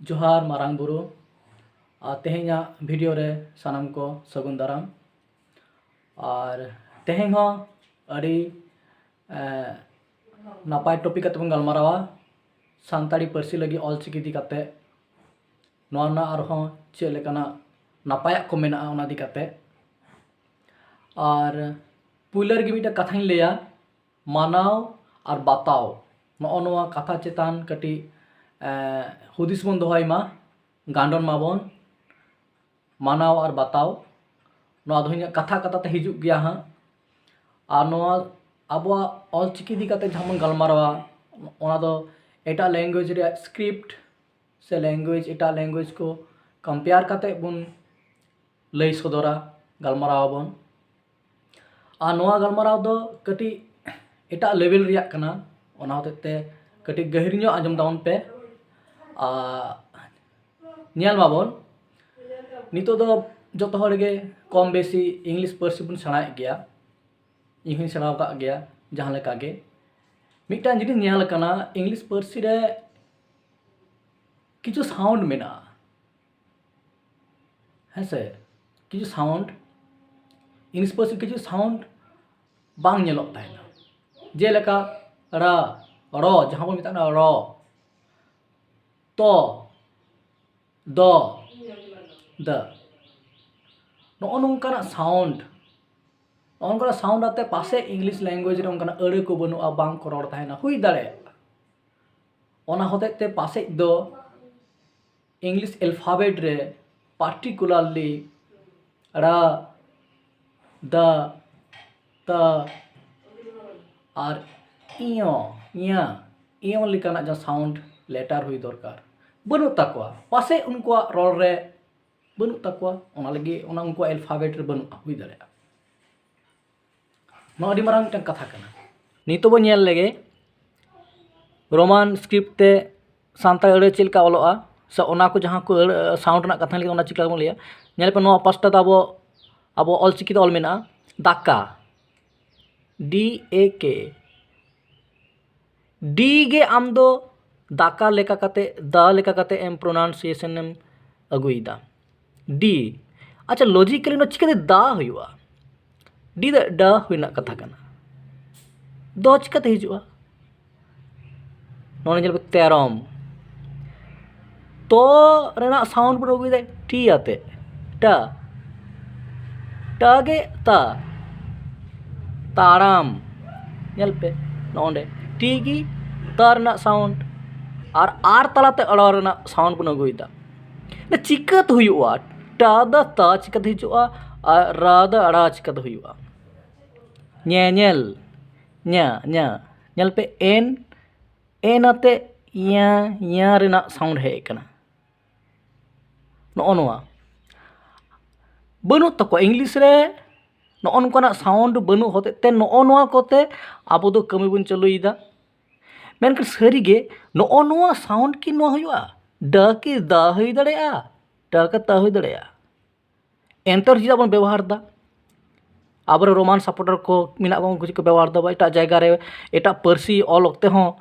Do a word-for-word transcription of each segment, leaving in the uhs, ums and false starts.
ᱡᱚᱦᱟᱨ ᱢᱟᱨᱟᱝ ᱵᱩᱨᱩ᱾ ᱟᱨ ᱛᱮᱦᱮᱧᱟᱜ ᱵᱷᱤᱰᱤᱭᱳ ᱨᱮ ᱥᱟᱱᱟᱢ ᱠᱚ ᱥᱟᱹᱜᱩᱱ ᱫᱟᱨᱟᱢ᱾ ᱟᱨ ᱛᱮᱦᱮᱧ ᱦᱚᱸ ᱟᱹᱰᱤ ᱮᱸ, ᱱᱟᱯᱟᱭ ᱴᱚᱯᱤᱠ ᱠᱟᱛᱮ ᱵᱚᱱ ᱜᱟᱞᱢᱟᱨᱟᱣᱟ, ᱥᱟᱱᱛᱟᱲᱤ ᱯᱟᱹᱨᱥᱤ ᱞᱟᱹᱜᱤᱫ ᱚᱞᱪᱤᱠᱤ ᱤᱫᱤ ᱠᱟᱛᱮ᱾ ᱱᱚᱣᱟ ᱨᱮᱱᱟᱜ ᱟᱨᱦᱚᱸ ᱪᱮᱫ ᱞᱮᱠᱟᱱᱟᱜ ᱱᱟᱯᱟᱭᱟᱜ ᱠᱚ ᱢᱮᱱᱟᱜᱼᱟ, ᱚᱱᱟ ᱤᱫᱤ ᱠᱟᱛᱮ᱾ ᱟᱨ ᱯᱩᱭᱞᱟᱹ ᱨᱮᱜᱮ ᱢᱤᱫᱴᱮᱱ ᱠᱟᱛᱷᱟᱧ ᱞᱟᱹᱭᱟ, ᱢᱟᱱᱟᱣ ᱟᱨ ᱵᱟᱛᱟᱣ, ᱱᱚᱜᱼᱚ ᱱᱚᱣᱟ ᱠᱟᱛᱷᱟ ᱪᱮᱛᱟᱱ ᱠᱟᱹᱴᱤᱡ ᱮᱸ, ᱦᱩᱫᱤᱥ ᱵᱚᱱ ᱫᱚᱦᱚᱭ ᱢᱟ, ᱜᱟᱱᱰᱚᱱ ᱢᱟᱵᱚᱱ᱾ ᱢᱟᱱᱟᱣ ᱟᱨ ᱵᱟᱛᱟᱣ, ᱱᱚᱣᱟ ᱫᱚ ᱤᱧᱟᱹᱜ ᱠᱟᱛᱷᱟ ᱠᱟᱛᱷᱟ ᱛᱮ ᱦᱤᱡᱩᱜ ᱜᱮᱭᱟ ᱦᱟᱸᱜ᱾ ᱟᱨ ᱱᱚᱣᱟ ᱟᱵᱚᱣᱟᱜ ᱚᱞᱪᱤᱠᱤ ᱤᱫᱤ ᱠᱟᱛᱮ ᱡᱟᱦᱟᱸ ᱵᱚᱱ ᱜᱟᱞᱢᱟᱨᱟᱣᱟ, ᱚᱱᱟ ᱫᱚ ᱮᱴᱟᱜ ᱞᱮᱝᱜᱩᱭᱮᱡᱽ ᱨᱮᱭᱟᱜ ᱥᱠᱨᱤᱯᱴ ᱥᱮ ᱞᱮᱝᱜᱩᱭᱮᱡᱽ, ᱮᱴᱟᱜ ᱞᱮᱝᱜᱩᱭᱮᱡᱽ ᱠᱚ ᱠᱚᱢᱯᱮᱭᱟᱨ ᱠᱟᱛᱮ ᱵᱚᱱ ᱞᱟᱹᱭ ᱥᱚᱫᱚᱨᱟ, ᱜᱟᱞᱢᱟᱨᱟᱣ ᱟᱵᱚᱱ᱾ ᱟᱨ ᱱᱚᱣᱟ ᱜᱟᱞᱢᱟᱨᱟᱣ ᱫᱚ ᱠᱟᱹᱴᱤᱡ ᱮᱴᱟᱜ ᱞᱮᱵᱮᱞ ᱨᱮᱭᱟᱜ ᱠᱟᱱᱟ, ᱚᱱᱟ ᱦᱚᱛᱮᱡ ᱛᱮ ᱠᱟᱹᱴᱤᱡ ᱜᱟᱹᱦᱤᱨ ᱧᱚᱜ ᱟᱸᱡᱚᱢ ᱛᱟᱵᱚᱱ ᱯᱮ᱾ ᱟᱨ ᱧᱮᱞ ᱢᱟᱵᱚᱱ, ᱱᱤᱛᱚᱜ ᱫᱚ ᱡᱚᱛᱚ ᱦᱚᱲ ᱜᱮ ᱠᱚᱢ ᱵᱮᱥᱤ ᱤᱝᱞᱤᱥ ᱯᱟᱹᱨᱥᱤ ᱵᱚᱱ ᱥᱮᱬᱟᱭᱮᱫ ᱜᱮᱭᱟ᱾ ᱤᱧ ᱦᱚᱸᱧ ᱥᱮᱬᱟ ᱟᱠᱟᱫ ᱜᱮᱭᱟ ᱡᱟᱦᱟᱸ ᱞᱮᱠᱟ ᱜᱮ᱾ ᱢᱤᱫᱴᱟᱝ ᱡᱤᱱᱤᱥ ᱧᱮᱞ ᱟᱠᱟᱱᱟ, ᱤᱝᱞᱤᱥ ᱯᱟᱹᱨᱥᱤ ᱨᱮ ᱠᱤᱪᱷᱩ ᱥᱟᱣᱩᱱᱰ ᱢᱮᱱᱟᱜᱼᱟ, ᱦᱮᱸ ᱥᱮ, ᱠᱤᱪᱷᱩ ᱥᱟᱣᱩᱱᱰ, ᱤᱝᱞᱤᱥ ᱯᱟᱹᱨᱥᱤ ᱠᱤᱪᱷᱩ ᱥᱟᱣᱩᱱᱰ ᱵᱟᱝ ᱧᱮᱞᱚᱜ ᱛᱟᱦᱮᱱᱟ᱾ ᱡᱮᱞᱮᱠᱟ ᱨᱟ, ᱨᱚ, ᱡᱟᱦᱟᱸ ᱵᱚᱱ ᱢᱮᱛᱟᱜ ᱠᱟᱱᱟ ᱨᱚ, ᱛᱚ, ᱫᱚ, ᱫᱟ᱾ ᱱᱚᱜᱼᱚ ᱱᱚᱝᱠᱟᱱᱟᱜ ᱥᱟᱣᱩᱱᱰ, ᱱᱚᱜᱼᱚ ᱱᱚᱝᱠᱟᱱᱟᱜ ᱥᱟᱣᱩᱱᱰ ᱟᱛᱮ ᱯᱟᱥᱮᱡ ᱤᱝᱞᱤᱥ ᱞᱮᱝᱜᱩᱭᱮᱡᱽ ᱨᱮ ᱚᱱᱠᱟᱱᱟᱜ ᱟᱹᱲᱟᱹ ᱠᱚ ᱵᱟᱹᱱᱩᱜᱼᱟ, ᱵᱟᱝ ᱠᱚ ᱨᱚᱲ ᱛᱟᱦᱮᱱᱟ, ᱦᱩᱭ ᱫᱟᱲᱮᱭᱟᱜᱼᱟ᱾ ᱚᱱᱟ ᱦᱚᱛᱮᱡ ᱛᱮ ᱯᱟᱥᱮᱡ ᱫᱚ ᱤᱝᱞᱤᱥ ᱮᱞᱯᱷᱟᱵᱮᱴ ᱨᱮ particularly ᱨᱟ, ᱫᱟ, ᱛᱟ ᱟᱨ ᱤᱭᱚ, ᱤᱭᱟ, ᱤᱭᱚ ᱞᱮᱠᱟᱱᱟᱜ ᱡᱟᱦᱟᱸ ᱥᱟᱣᱩᱱᱰ ᱞᱮᱴᱟᱨ ᱦᱩᱭ ᱫᱚᱨᱠᱟᱨ, ᱵᱟᱹᱱᱩᱜ ᱛᱟᱠᱚᱣᱟ᱾ ᱯᱟᱥᱮᱡ ᱩᱱᱠᱩᱣᱟᱜ ᱨᱚᱲ ᱨᱮ ᱵᱟᱹᱱᱩᱜ ᱛᱟᱠᱚᱣᱟ, ᱚᱱᱟ ᱞᱟᱹᱜᱤᱫ ᱚᱱᱟ ᱩᱱᱠᱩᱣᱟᱜ ᱮᱞᱯᱷᱟᱵᱮᱴ ᱨᱮ ᱵᱟᱹᱱᱩᱜᱼᱟ, ᱦᱩᱭ ᱫᱟᱲᱮᱭᱟᱜᱼᱟ᱾ ᱱᱚᱣᱟ ᱟᱹᱰᱤ ᱢᱟᱨᱟᱝ ᱢᱤᱫᱴᱟᱝ ᱠᱟᱛᱷᱟ ᱠᱟᱱᱟ᱾ ᱱᱤᱛᱚᱜ ᱵᱚᱱ ᱧᱮᱞ ᱞᱮᱜᱮ ᱨᱳᱢᱟᱱ ᱥᱠᱨᱤᱯᱴ ᱛᱮ ᱥᱟᱱᱛᱟᱲ ᱟᱹᱲᱟᱹ ᱪᱮᱫ ᱞᱮᱠᱟ ᱚᱞᱚᱜᱼᱟ, ᱥᱮ ᱚᱱᱟ ᱠᱚ ᱡᱟᱦᱟᱸ ᱠᱚ ᱟᱹᱲᱟᱹ, ᱥᱟᱣᱩᱱᱰ ᱨᱮᱱᱟᱜ ᱠᱟᱛᱷᱟ ᱞᱟᱹᱜᱤᱫ, ᱚᱱᱟ ᱪᱮᱫ ᱞᱮᱠᱟ ᱵᱚᱱ ᱞᱟᱹᱭᱟ? ᱧᱮᱞ ᱯᱮ, ᱱᱚᱣᱟ ᱯᱟᱥᱴᱟ ᱫᱚ ᱟᱵᱚ, ᱟᱵᱚ ᱚᱞᱪᱤᱠᱤ ᱛᱮ ᱚᱞ ᱢᱮᱱᱟᱜᱼᱟ ᱫᱟᱠᱟ, ᱰᱤ ᱮ ᱠᱮ᱾ ᱰᱤ ᱜᱮ ᱟᱢ ᱫᱚ ᱫᱟᱠᱟ ᱞᱮᱠᱟ ᱠᱟᱛᱮ, ᱫᱟ ᱞᱮᱠᱟ ᱠᱟᱛᱮ ᱮᱢ pronunciation ᱮᱢ ᱟᱹᱜᱩᱭᱮᱫᱟ᱾ ᱰᱤ, ᱟᱪᱪᱷᱟ, logically ᱱᱚᱣᱟ ᱪᱤᱠᱟᱹᱛᱮ ᱫᱟ ᱦᱩᱭᱩᱜᱼᱟ? ᱰᱤ ᱫᱚ ᱰᱟ ᱦᱩᱭ ᱨᱮᱱᱟᱜ ᱠᱟᱛᱷᱟ ᱠᱟᱱᱟ, ᱫᱚ ᱪᱤᱠᱟᱹᱛᱮ ᱦᱤᱡᱩᱜᱼᱟ? ᱱᱚᱰᱮ ᱧᱮᱞ ᱯᱮ, ᱛᱮᱨᱚᱢ᱾ ᱛᱚ ᱨᱮᱱᱟᱜ sound ᱵᱚᱱ ᱟᱹᱜᱩᱭᱮᱫᱟ ᱴᱤ ᱟᱛᱮ, ᱴᱟ, ᱴᱟ ᱜᱮ ᱛᱟ, ᱛᱟᱲᱟᱢ᱾ ᱧᱮᱞ ᱯᱮ, ᱱᱚᱰᱮ ᱴᱤ ᱜᱮ ᱛᱟ ᱨᱮᱱᱟᱜ sound, ᱟᱨ ᱟᱨ ᱛᱟᱞᱟᱛᱮ ᱟᱲᱟ ᱨᱮᱱᱟᱜ sound ᱵᱚᱱ ᱟᱹᱜᱩᱭᱮᱫᱟ᱾ ᱪᱤᱠᱟᱹᱛᱮ ᱦᱩᱭᱩᱜᱼᱟ? ᱴᱟ ᱫᱚ ᱛᱟ ᱪᱤᱠᱟᱹᱛᱮ ᱦᱤᱡᱩᱜᱼᱟ? ᱟᱨ ᱨᱟ ᱫᱚ ᱟᱲᱟ ᱪᱤᱠᱟᱹᱛᱮ ᱦᱩᱭᱩᱜᱼᱟ? ᱧᱮᱧᱮᱞ, ᱧᱟ, ᱧᱟ, ᱧᱮᱞ ᱯᱮ, ᱮᱱ, ᱮᱱ ᱟᱛᱮ ᱤᱭᱟ, ᱤᱭᱟ ᱨᱮᱱᱟᱜ sound ᱦᱮᱡ ᱟᱠᱟᱱᱟ᱾ ᱱᱚᱜᱼᱚ ᱱᱚᱣᱟ ᱵᱟᱹᱱᱩᱜ ᱛᱟᱠᱚᱣᱟ, English ᱨᱮ ᱱᱚᱜᱼᱚ ᱱᱚᱝᱠᱟᱱᱟᱜ sound ᱵᱟᱹᱱᱩᱜ ᱦᱚᱛᱮᱡ ᱛᱮ ᱱᱚᱜᱼᱚ ᱱᱚᱣᱟ ᱠᱚᱛᱮ ᱟᱵᱚ ᱫᱚ ᱠᱟᱹᱢᱤ ᱵᱚᱱ ᱪᱟᱹᱞᱩᱭᱮᱫᱟ᱾ ᱢᱮᱱᱠᱷᱟᱱ ᱥᱟᱹᱨᱤᱜᱮ ᱱᱚᱜᱼᱚ ᱱᱚᱣᱟ sound ᱠᱤ ᱱᱚᱣᱟ ᱦᱩᱭᱩᱜᱼᱟ? ᱰᱟ ᱠᱤ ᱫᱟ ᱦᱩᱭ ᱫᱟᱲᱮᱭᱟᱜᱼᱟ? ᱴᱟ ᱠᱤ ᱛᱟ ᱦᱩᱭ ᱫᱟᱲᱮᱭᱟᱜᱼᱟ? ᱮᱱᱛᱮ ᱨᱮᱦᱚᱸ ᱪᱮᱫᱟᱜ ᱵᱚᱱ ᱵᱮᱵᱚᱦᱟᱨ ᱮᱫᱟ? ᱟᱵᱚᱨᱮᱱ Roman supporter ᱠᱚ ᱢᱮᱱᱟᱜ ᱵᱚᱱ, ᱩᱱᱠᱩ ᱪᱮᱫ ᱠᱚ ᱵᱮᱵᱚᱦᱟᱨ ᱮᱫᱟ? ᱮᱴᱟᱜ ᱡᱟᱭᱜᱟ ᱨᱮ, ᱮᱴᱟᱜ ᱯᱟᱹᱨᱥᱤ ᱚᱞ ᱚᱠᱛᱮ ᱦᱚᱸ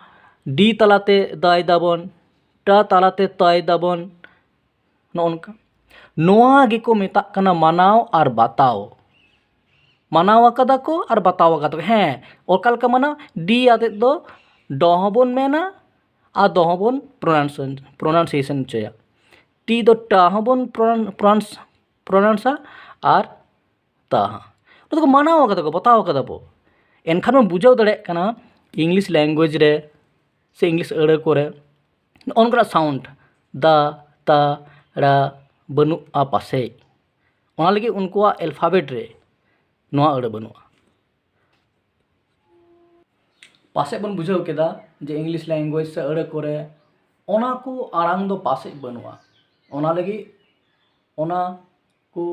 ᱰᱤ ᱛᱟᱞᱟᱛᱮ ᱫᱟᱭ ᱫᱟᱵᱚᱱ, ᱴᱟ ᱛᱟᱞᱟᱛᱮ ᱛᱟᱭ ᱫᱟᱵᱚᱱ, ᱱᱚᱜᱼᱚ ᱱᱚᱝᱠᱟ᱾ ᱱᱚᱣᱟ ᱜᱮᱠᱚ ᱢᱮᱛᱟᱜ ᱠᱟᱱᱟ ᱢᱟᱱᱟᱣ ᱟᱨ ᱵᱟᱛᱟᱣ᱾ ᱢᱟᱱᱟᱣ ᱟᱠᱟᱫᱟ ᱠᱚ ᱟᱨ ᱵᱟᱛᱟᱣ ᱟᱠᱟᱫᱟ ᱠᱚ᱾ ᱦᱮᱸ, ᱚᱠᱟ ᱞᱮᱠᱟ ᱢᱟᱱᱟᱣ? ᱰᱤ ᱟᱛᱮᱫ ᱫᱚ ᱰᱚ ᱦᱚᱸᱵᱚᱱ ᱢᱮᱱᱟ ᱟᱨ ᱫᱚ ᱦᱚᱸᱵᱚᱱ pronounce, pronunciation ᱦᱚᱪᱚᱭᱟ᱾ ᱴᱤ ᱫᱚ ᱴᱟ ᱦᱚᱸᱵᱚᱱ pronounce, pronounceᱟ ᱟᱨ ᱛᱟ ᱦᱚᱸ᱾ ᱱᱚᱣᱟ ᱫᱚᱠᱚ ᱢᱟᱱᱟᱣ ᱟᱠᱟᱫᱟ ᱠᱚ, ᱵᱟᱛᱟᱣ ᱟᱠᱟᱫᱟ ᱵᱚ᱾ ᱮᱱᱠᱷᱟᱱ ᱵᱚᱱ ᱵᱩᱡᱷᱟᱹᱣ ᱫᱟᱲᱮᱭᱟᱜ ᱠᱟᱱᱟ English language ᱨᱮ ᱥᱮ English ᱟᱹᱲᱟᱹ ᱠᱚᱨᱮ ᱱᱚᱜᱼᱚ ᱱᱚᱝᱠᱟᱱᱟᱜ sound, ᱫᱟ, ᱛᱟ, ᱲᱟ, ᱵᱟᱹᱱᱩᱜᱼᱟ ᱯᱟᱥᱮᱡ᱾ ᱚᱱᱟ ᱞᱟᱹᱜᱤᱫ ᱩᱱᱠᱩᱣᱟᱜ alphabet ᱨᱮ ᱱᱚᱣᱟ ᱟᱹᱲᱟᱹ ᱵᱟᱹᱱᱩᱜᱼᱟ᱾ ᱯᱟᱥᱮᱡ ᱵᱚᱱ ᱵᱩᱡᱷᱟᱹᱣ ᱠᱮᱫᱟ ᱡᱮ English language ᱥᱮ ᱟᱹᱲᱟᱹ ᱠᱚᱨᱮ ᱚᱱᱟ ᱠᱚ ᱟᱲᱟᱝ ᱫᱚ ᱯᱟᱥᱮᱡ ᱵᱟᱹᱱᱩᱜᱼᱟ, ᱚᱱᱟ ᱞᱟᱹᱜᱤᱫ ᱚᱱᱟ ᱠᱚ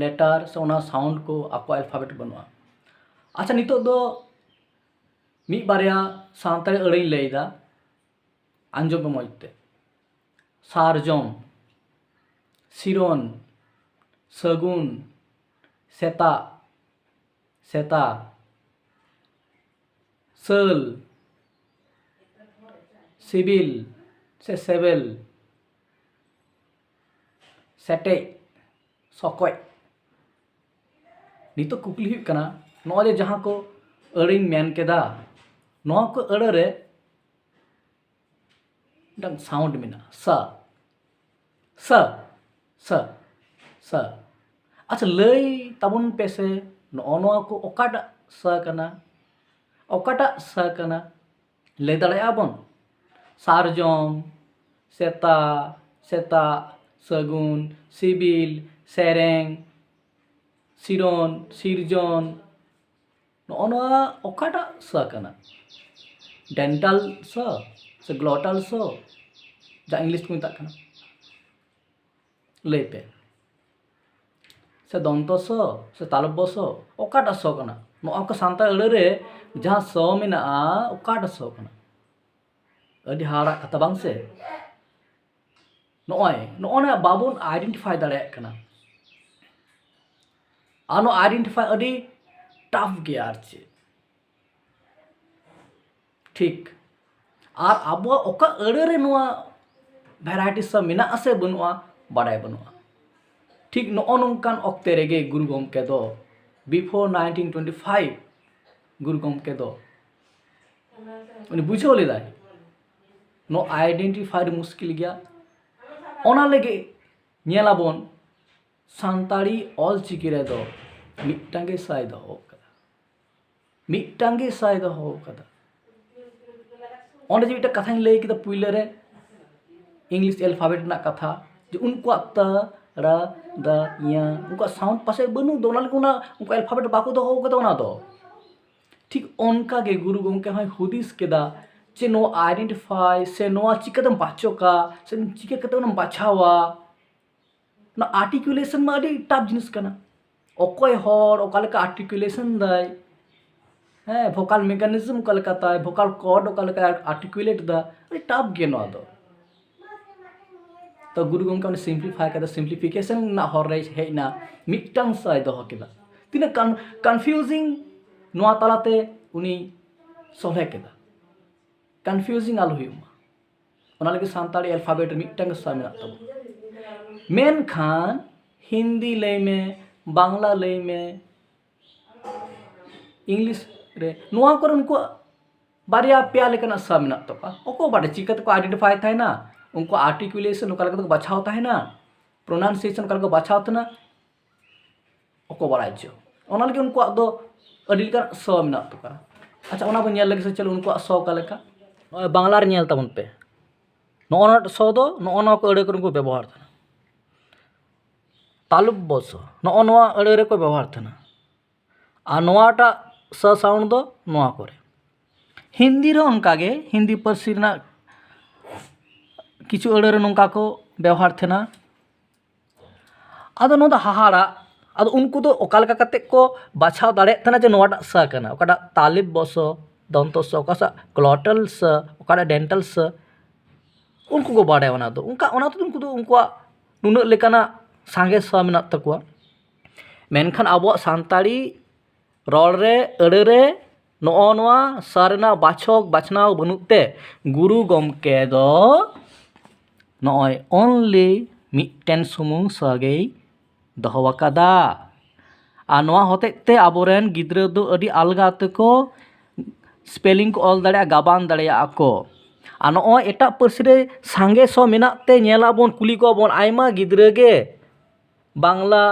letter ᱥᱮ ᱚᱱᱟ sound ᱠᱚ ᱟᱠᱚᱣᱟᱜ alphabet ᱵᱟᱹᱱᱩᱜᱼᱟ᱾ ᱟᱪᱪᱷᱟ, ᱱᱤᱛᱚᱜ ᱫᱚ ᱢᱤᱫ ᱵᱟᱨᱭᱟ ᱥᱟᱱᱛᱟᱲᱤ ᱟᱹᱲᱟᱹᱧ ᱞᱟᱹᱭᱫᱟ, ᱟᱸᱡᱚᱢ ᱯᱮ ᱢᱚᱡᱽ ᱛᱮ᱾ ᱥᱟᱨᱡᱚᱢ, ᱥᱤᱨᱚᱱ, ᱥᱟᱹᱜᱩᱱ, ᱥᱮᱛᱟᱜ, ᱥᱮᱛᱟ, ᱥᱟᱹᱞ, ᱥᱤᱵᱤᱞ ᱥᱮ ᱥᱮᱵᱮᱞ, ᱥᱮᱴᱮᱡ, ᱥᱚᱠᱚᱡ᱾ ᱱᱤᱛᱚᱜ ᱠᱩᱠᱞᱤ ᱦᱩᱭᱩᱜ ᱠᱟᱱᱟ, ᱱᱚᱜᱼᱚᱭ ᱡᱮ ᱡᱟᱦᱟᱸ ᱠᱚ ᱟᱹᱲᱟᱹᱧ ᱢᱮᱱ ᱠᱮᱫᱟ, ᱱᱚᱣᱟ ᱠᱚ ᱟᱹᱲᱟᱹ ᱨᱮ ᱢᱤᱫᱴᱟᱝ ᱥᱟᱣᱩᱱᱰ ᱢᱮᱱᱟᱜᱼᱟ, ᱥᱟ, ᱥᱟ, ᱥᱟ, ᱥᱟ᱾ ᱟᱪᱪᱷᱟ, ᱞᱟᱹᱭ ᱛᱟᱵᱚᱱ ᱯᱮᱥᱮ, ᱱᱚᱜᱼᱚ ᱱᱚᱣᱟ ᱠᱚ ᱚᱠᱟᱴᱟᱜ ᱥᱟ ᱠᱟᱱᱟ? ᱚᱠᱟᱴᱟᱜ ᱥᱟ ᱠᱟᱱᱟ? ᱞᱟᱹᱭ ᱫᱟᱲᱮᱭᱟᱜᱼᱟ ᱵᱚᱱ? ᱥᱟᱨᱡᱚᱢ, ᱥᱮᱛᱟ, ᱥᱮᱛᱟᱜ, ᱥᱟᱹᱜᱩᱱ, ᱥᱤᱵᱤᱞ, ᱥᱮᱨᱮᱧ, ᱥᱤᱨᱚᱱ, ᱥᱤᱨᱡᱚᱱ, ᱱᱚᱜᱼᱚ ᱱᱚᱣᱟ ᱚᱠᱟᱴᱟᱜ ᱥᱟ ᱠᱟᱱᱟ? ᱰᱮᱱᱴᱟᱞ ᱥᱟ ᱥᱮ ᱜᱞᱚᱴᱟᱞ ᱥᱟ, ᱡᱟ ᱤᱝᱞᱤᱥ ᱠᱚ ᱢᱮᱛᱟᱜ ᱠᱟᱱᱟ? ᱞᱟᱹᱭ ᱯᱮ᱾ ᱥᱮ ᱫᱚᱱᱛᱚ ᱥᱚ ᱥᱮ ᱛᱟᱞᱚᱵᱵᱚ ᱥᱚ, ᱚᱠᱟᱴᱟᱜ ᱥᱚ ᱠᱟᱱᱟ? ᱱᱚᱣᱟ ᱠᱚ ᱥᱟᱱᱛᱟᱲ ᱟᱹᱲᱟᱹ ᱨᱮ ᱡᱟᱦᱟᱸ ᱥᱚ ᱢᱮᱱᱟᱜᱼᱟ, ᱚᱠᱟᱴᱟᱜ ᱥᱚ ᱠᱟᱱᱟ? ᱟᱹᱰᱤ ᱦᱟᱦᱟᱲᱟᱜ ᱠᱟᱛᱷᱟ, ᱵᱟᱝ ᱥᱮ? ᱱᱚᱜᱼᱚᱭ ᱱᱚᱜᱼᱚ ᱱᱟ ᱵᱟᱵᱚᱱ ᱟᱭᱰᱮᱱᱴᱤᱯᱷᱟᱭ ᱫᱟᱲᱮᱭᱟᱜ ᱠᱟᱱᱟ᱾ ᱟᱨ ᱱᱚᱣᱟ ᱟᱭᱰᱮᱱᱴᱤᱯᱷᱟᱭ ᱟᱹᱰᱤ ᱴᱟᱯ ᱜᱮᱭᱟ ᱟᱨ ᱪᱮᱫ᱾ ᱴᱷᱤᱠ᱾ ᱟᱨ ᱟᱵᱚᱣᱟᱜ ᱚᱠᱟ ᱟᱹᱲᱟᱹ ᱨᱮ ᱱᱚᱣᱟ ᱵᱷᱮᱨᱟᱭᱴᱤ ᱥᱟ ᱢᱮᱱᱟᱜᱼᱟ ᱥᱮ ᱵᱟᱹᱱᱩᱜᱼᱟ, ᱵᱟᱰᱟᱭ ᱵᱟᱹᱱᱩᱜᱼᱟ᱾ ᱴᱷᱤᱠ ᱱᱚᱜᱼᱚ ᱱᱚᱝᱠᱟᱱ ᱚᱠᱛᱮ ᱨᱮᱜᱮ ᱜᱩᱨᱩ ᱜᱚᱢᱠᱮ ᱫᱚ, before nineteen twenty five, ᱜᱩᱨᱩ ᱜᱚᱢᱠᱮ ᱫᱚ ᱩᱱᱤ ᱵᱩᱡᱷᱟᱹᱣ ᱞᱮᱫᱟᱭ, ᱱᱚᱣᱟ ᱟᱭᱰᱮᱱᱴᱤᱯᱷᱟᱭ ᱢᱩᱥᱠᱤᱞ ᱜᱮᱭᱟ᱾ ᱚᱱᱟ ᱞᱟᱹᱜᱤᱫ ᱧᱮᱞᱟᱵᱚᱱ, ᱥᱟᱱᱛᱟᱲᱤ ᱚᱞ ᱪᱤᱠᱤ ᱨᱮᱫᱚ ᱢᱤᱫᱴᱟᱝ ᱜᱮ ᱥᱟᱭ ᱫᱚᱦᱚ ᱟᱠᱟᱫᱟ, ᱢᱤᱫᱴᱟᱝ ᱜᱮ ᱥᱟᱭ ᱫᱚᱦᱚ ᱟᱠᱟᱫᱟ᱾ ᱚᱸᱰᱮ ᱡᱮ ᱢᱤᱫᱴᱟᱝ ᱠᱟᱛᱷᱟᱧ ᱞᱟᱹᱭ ᱠᱮᱫᱟ ᱯᱩᱭᱞᱟᱹ ᱨᱮ, ᱤᱝᱞᱤᱥ ᱮᱞᱯᱷᱟᱵᱮᱴ ᱨᱮᱱᱟᱜ ᱠᱟᱛᱷᱟ, ᱡᱮ ᱩᱱᱠᱩᱣᱟᱜ ᱛᱟ, ᱲᱟ, ᱫᱟ, ᱧᱟ, ᱩᱱᱠᱩᱣᱟᱜ ᱥᱟᱣᱩᱱᱰ ᱯᱟᱥᱮᱡ ᱵᱟᱹᱱᱩᱜ ᱫᱚ, ᱚᱱᱟ ᱞᱟᱹᱜᱤᱫ ᱚᱱᱟ ᱩᱱᱠᱩ ᱮᱞᱯᱷᱟᱵᱮᱴ ᱵᱟᱠᱚ ᱫᱚᱦᱚ ᱟᱠᱟᱫᱟ ᱚᱱᱟ ᱫᱚ᱾ ᱴᱷᱤᱠ ᱚᱱᱠᱟ ᱜᱮ ᱜᱩᱨᱩ ᱜᱚᱢᱠᱮ ᱦᱚᱸᱭ ᱦᱩᱫᱤᱥ ᱠᱮᱫᱟ ᱡᱮ ᱱᱚᱣᱟ ᱟᱭᱰᱮᱱᱴᱤᱯᱷᱟᱭ ᱥᱮ ᱱᱚᱣᱟ ᱪᱤᱠᱟᱹᱛᱮᱢ ᱵᱟᱪᱚᱠᱟ ᱥᱮ ᱪᱤᱠᱟᱹ ᱠᱟᱛᱮ ᱚᱱᱟᱢ ᱵᱟᱪᱷᱟᱣᱟ, ᱚᱱᱟ ᱟᱨᱴᱤᱠᱩᱞᱮᱥᱚᱱ ᱢᱟ ᱟᱹᱰᱤ ᱴᱟᱯ ᱡᱤᱱᱤᱥ ᱠᱟᱱᱟ᱾ ᱚᱠᱚᱭ ᱦᱚᱲ ᱚᱠᱟ ᱞᱮᱠᱟ ᱟᱨᱴᱤᱠᱩᱞᱮᱥᱚᱱ ᱫᱟᱭ, ᱦᱮᱸ, ᱵᱷᱳᱠᱟᱞ ᱢᱮᱠᱟᱱᱤᱡᱚᱢ ᱚᱠᱟ ᱞᱮᱠᱟ ᱛᱟᱭ, ᱵᱷᱳᱠᱟᱞ ᱠᱚᱨᱰ ᱚᱠᱟ ᱞᱮᱠᱟ ᱟᱨᱴᱤᱠᱩᱞᱮᱴ ᱫᱟ, ᱟᱹᱰᱤ ᱴᱟᱯ ᱜᱮ ᱱᱚᱣᱟ ᱫᱚ᱾ ᱛᱚ ᱜᱩᱨᱩ ᱜᱚᱢᱠᱮ ᱚᱱᱟ ᱥᱤᱢᱯᱞᱤᱯᱷᱟᱭ ᱠᱟᱫᱟ, ᱥᱤᱢᱯᱞᱤᱯᱷᱤᱠᱮᱥᱚᱱ ᱨᱮᱱᱟᱜ ᱦᱚᱨ ᱨᱮᱭ ᱦᱮᱡ ᱮᱱᱟ, ᱢᱤᱫᱴᱟᱝ ᱥᱟᱭ ᱫᱚᱦᱚ ᱠᱮᱫᱟ᱾ ᱛᱤᱱᱟᱹᱜ ᱠᱟᱱ ᱠᱚᱱᱯᱷᱤᱭᱩᱡᱤᱝ ᱱᱚᱣᱟ ᱛᱟᱞᱟᱛᱮ ᱩᱱᱤ ᱥᱚᱞᱦᱮ ᱠᱮᱫᱟ, ᱠᱚᱱᱯᱷᱤᱭᱩᱡᱤᱝ ᱟᱞᱚ ᱦᱩᱭᱩᱜ ᱢᱟ᱾ ᱚᱱᱟ ᱞᱟᱹᱜᱤᱫ ᱥᱟᱱᱛᱟᱲᱤ ᱮᱞᱯᱷᱟᱵᱮᱴ ᱨᱮ ᱢᱤᱫᱴᱟᱝ ᱜᱮ ᱥᱟ ᱢᱮᱱᱟᱜ ᱛᱟᱵᱚᱱᱟ᱾ ᱢᱮᱱᱠᱷᱟᱱ ᱦᱤᱱᱫᱤ ᱞᱟᱹᱭ ᱢᱮ, ᱵᱟᱝᱞᱟ ᱞᱟᱹᱭ ᱢᱮ, ᱤᱝᱞᱤᱥ ᱨᱮ, ᱱᱚᱣᱟ ᱠᱚᱨᱮ ᱩᱱᱠᱩᱣᱟᱜ ᱵᱟᱨᱭᱟ ᱯᱮᱭᱟ ᱞᱮᱠᱟᱱᱟᱜ ᱥᱟ ᱢᱮᱱᱟᱜ ᱛᱟᱠᱚᱣᱟ᱾ ᱚᱠᱚᱭ ᱵᱟᱰᱟᱭ ᱪᱤᱠᱟᱹ ᱛᱮᱠᱚ ᱟᱭᱰᱮᱱᱴᱤᱯᱷᱟᱭ ᱛᱟᱦᱮᱱᱟ, ᱩᱱᱠᱩᱣᱟᱜ ᱟᱨᱴᱤᱠᱩᱞᱮᱥᱚᱱ ᱚᱠᱟ ᱞᱮᱠᱟ ᱛᱮᱠᱚ ᱵᱟᱪᱷᱟᱣ ᱛᱟᱦᱮᱱᱟ, ᱯᱨᱚᱱᱟᱣᱱᱥᱤᱭᱮᱥᱚᱱ ᱚᱠᱟ ᱞᱮᱠᱟ ᱠᱚ ᱵᱟᱪᱷᱟᱣ ᱛᱟᱦᱮᱱᱟ, ᱚᱠᱚᱭ ᱵᱟᱲᱟᱭ ᱪᱚ᱾ ᱚᱱᱟ ᱞᱟᱹᱜᱤᱫ ᱩᱱᱠᱩᱣᱟᱜ ᱫᱚ ᱟᱹᱰᱤ ᱞᱮᱠᱟᱱ ᱥᱚ ᱢᱮᱱᱟᱜ ᱛᱟᱠᱚᱣᱟ᱾ ᱟᱪᱪᱷᱟ, ᱚᱱᱟ ᱵᱚᱱ ᱧᱮᱞ ᱞᱮᱜᱮ ᱥᱮ, ᱪᱚᱞᱚ ᱩᱱᱠᱩᱣᱟᱜ ᱥᱚ ᱚᱠᱟ ᱞᱮᱠᱟ᱾ ᱱᱚᱜᱼᱚᱭ ᱵᱟᱝᱞᱟ ᱨᱮ ᱧᱮᱞ ᱛᱟᱵᱚᱱ ᱯᱮ, ᱱᱚᱜᱼᱚ ᱱᱚᱣᱟ ᱥᱚ ᱫᱚ ᱱᱚᱜᱼᱚ ᱱᱚᱣᱟ ᱠᱚ ᱟᱹᱲᱟᱹ ᱠᱚᱨᱮ ᱠᱚ ᱵᱮᱵᱚᱦᱟᱨ ᱛᱟᱦᱮᱱᱟ᱾ ᱛᱟᱞᱩᱵ ᱵᱚᱥᱚ ᱱᱚᱜᱼᱚ ᱱᱚᱣᱟ ᱟᱹᱲᱟᱹ ᱨᱮᱠᱚ ᱵᱮᱵᱚᱦᱟᱨ ᱛᱟᱦᱮᱱᱟ᱾ ᱟᱨ ᱱᱚᱣᱟᱴᱟᱜ ᱥᱟ ᱥᱟᱣᱩᱱᱰ ᱫᱚ ᱱᱚᱣᱟ ᱠᱚᱨᱮ᱾ ᱦᱤᱱᱫᱤ ᱨᱮᱦᱚᱸ ᱚᱱᱠᱟᱜᱮ, ᱦᱤᱱᱫᱤ ᱯᱟᱹᱨᱥᱤ ᱨᱮᱱᱟᱜ ᱠᱤᱪᱷᱩ ᱟᱹᱲᱟᱹ ᱨᱮ ᱱᱚᱝᱠᱟ ᱠᱚ ᱵᱮᱣᱦᱟᱨ ᱛᱟᱦᱮᱱᱟ᱾ ᱟᱫᱚ ᱱᱚᱣᱟ ᱫᱚ ᱦᱟᱦᱟᱲᱟᱜ᱾ ᱟᱫᱚ ᱩᱱᱠᱩ ᱫᱚ ᱚᱠᱟ ᱞᱮᱠᱟ ᱠᱟᱛᱮ ᱠᱚ ᱵᱟᱪᱷᱟᱣ ᱫᱟᱲᱮᱭᱟᱜ ᱛᱟᱦᱮᱱᱟ ᱡᱮ ᱱᱚᱣᱟᱴᱟᱜ ᱥᱟ ᱠᱟᱱᱟ, ᱚᱠᱟᱴᱟᱜ ᱛᱟᱞᱤᱵ ᱵᱚᱥᱚ, ᱫᱚᱱᱛᱚ ᱥᱚ, ᱚᱠᱟ ᱥᱟ, ᱜᱞᱚᱴᱟᱞ ᱥᱟ, ᱚᱠᱟᱴᱟᱜ ᱰᱮᱱᱴᱟᱞ ᱥᱟ, ᱩᱱᱠᱩ ᱠᱚ ᱵᱟᱲᱟᱭᱟ ᱚᱱᱟ ᱫᱚ᱾ ᱚᱱᱠᱟ, ᱚᱱᱟ ᱛᱮᱫᱚ ᱩᱱᱠᱩ ᱫᱚ ᱩᱱᱠᱩᱣᱟᱜ ᱱᱩᱱᱟᱹᱜ ᱞᱮᱠᱟᱱᱟᱜ ᱥᱟᱸᱜᱮ ᱥᱟ ᱢᱮᱱᱟᱜ ᱛᱟᱠᱚᱣᱟ᱾ ᱢᱮᱱᱠᱷᱟᱱ ᱟᱵᱚᱣᱟᱜ ᱥᱟᱱᱛᱟᱲᱤ ᱨᱚᱲ ᱨᱮ, ᱟᱹᱲᱟᱹ ᱨᱮ ᱱᱚᱜᱼᱚ ᱱᱚᱣᱟ ᱥᱟ ᱨᱮᱱᱟᱜ ᱵᱟᱪᱷᱚᱠ ᱵᱟᱪᱷᱱᱟᱣ ᱵᱟᱹᱱᱩᱜ ᱛᱮ ᱜᱩᱨᱩ ᱜᱚᱢᱠᱮ ᱫᱚ ᱱᱚᱜᱼᱚᱭ only ᱢᱤᱫᱴᱮᱱ ᱥᱩᱢᱩᱝ ᱥᱟ ᱜᱮᱭ ᱫᱚᱦᱚ ᱟᱠᱟᱫᱟ᱾ ᱟᱨ ᱱᱚᱣᱟ ᱦᱚᱛᱮᱡ ᱛᱮ ᱟᱵᱚᱨᱮᱱ ᱜᱤᱫᱽᱨᱟᱹ ᱫᱚ ᱟᱹᱰᱤ ᱟᱞᱜᱟ ᱛᱮᱠᱚ ᱥᱯᱮᱞᱤᱝ ᱠᱚ ᱚᱞ ᱫᱟᱲᱮᱭᱟᱜᱼᱟ, ᱜᱟᱵᱟᱱ ᱫᱟᱲᱮᱭᱟᱜᱼᱟ ᱠᱚ᱾ ᱟᱨ ᱱᱚᱜᱼᱚᱭ ᱮᱴᱟᱜ ᱯᱟᱹᱨᱥᱤ ᱨᱮ ᱥᱟᱸᱜᱮ ᱥᱚ ᱢᱮᱱᱟᱜ ᱛᱮ ᱧᱮᱞᱟᱵᱚᱱ, ᱠᱩᱞᱤ ᱠᱚᱣᱟ ᱵᱚᱱ, ᱟᱭᱢᱟ ᱜᱤᱫᱽᱨᱟᱹ ᱜᱮ ᱵᱟᱝᱞᱟ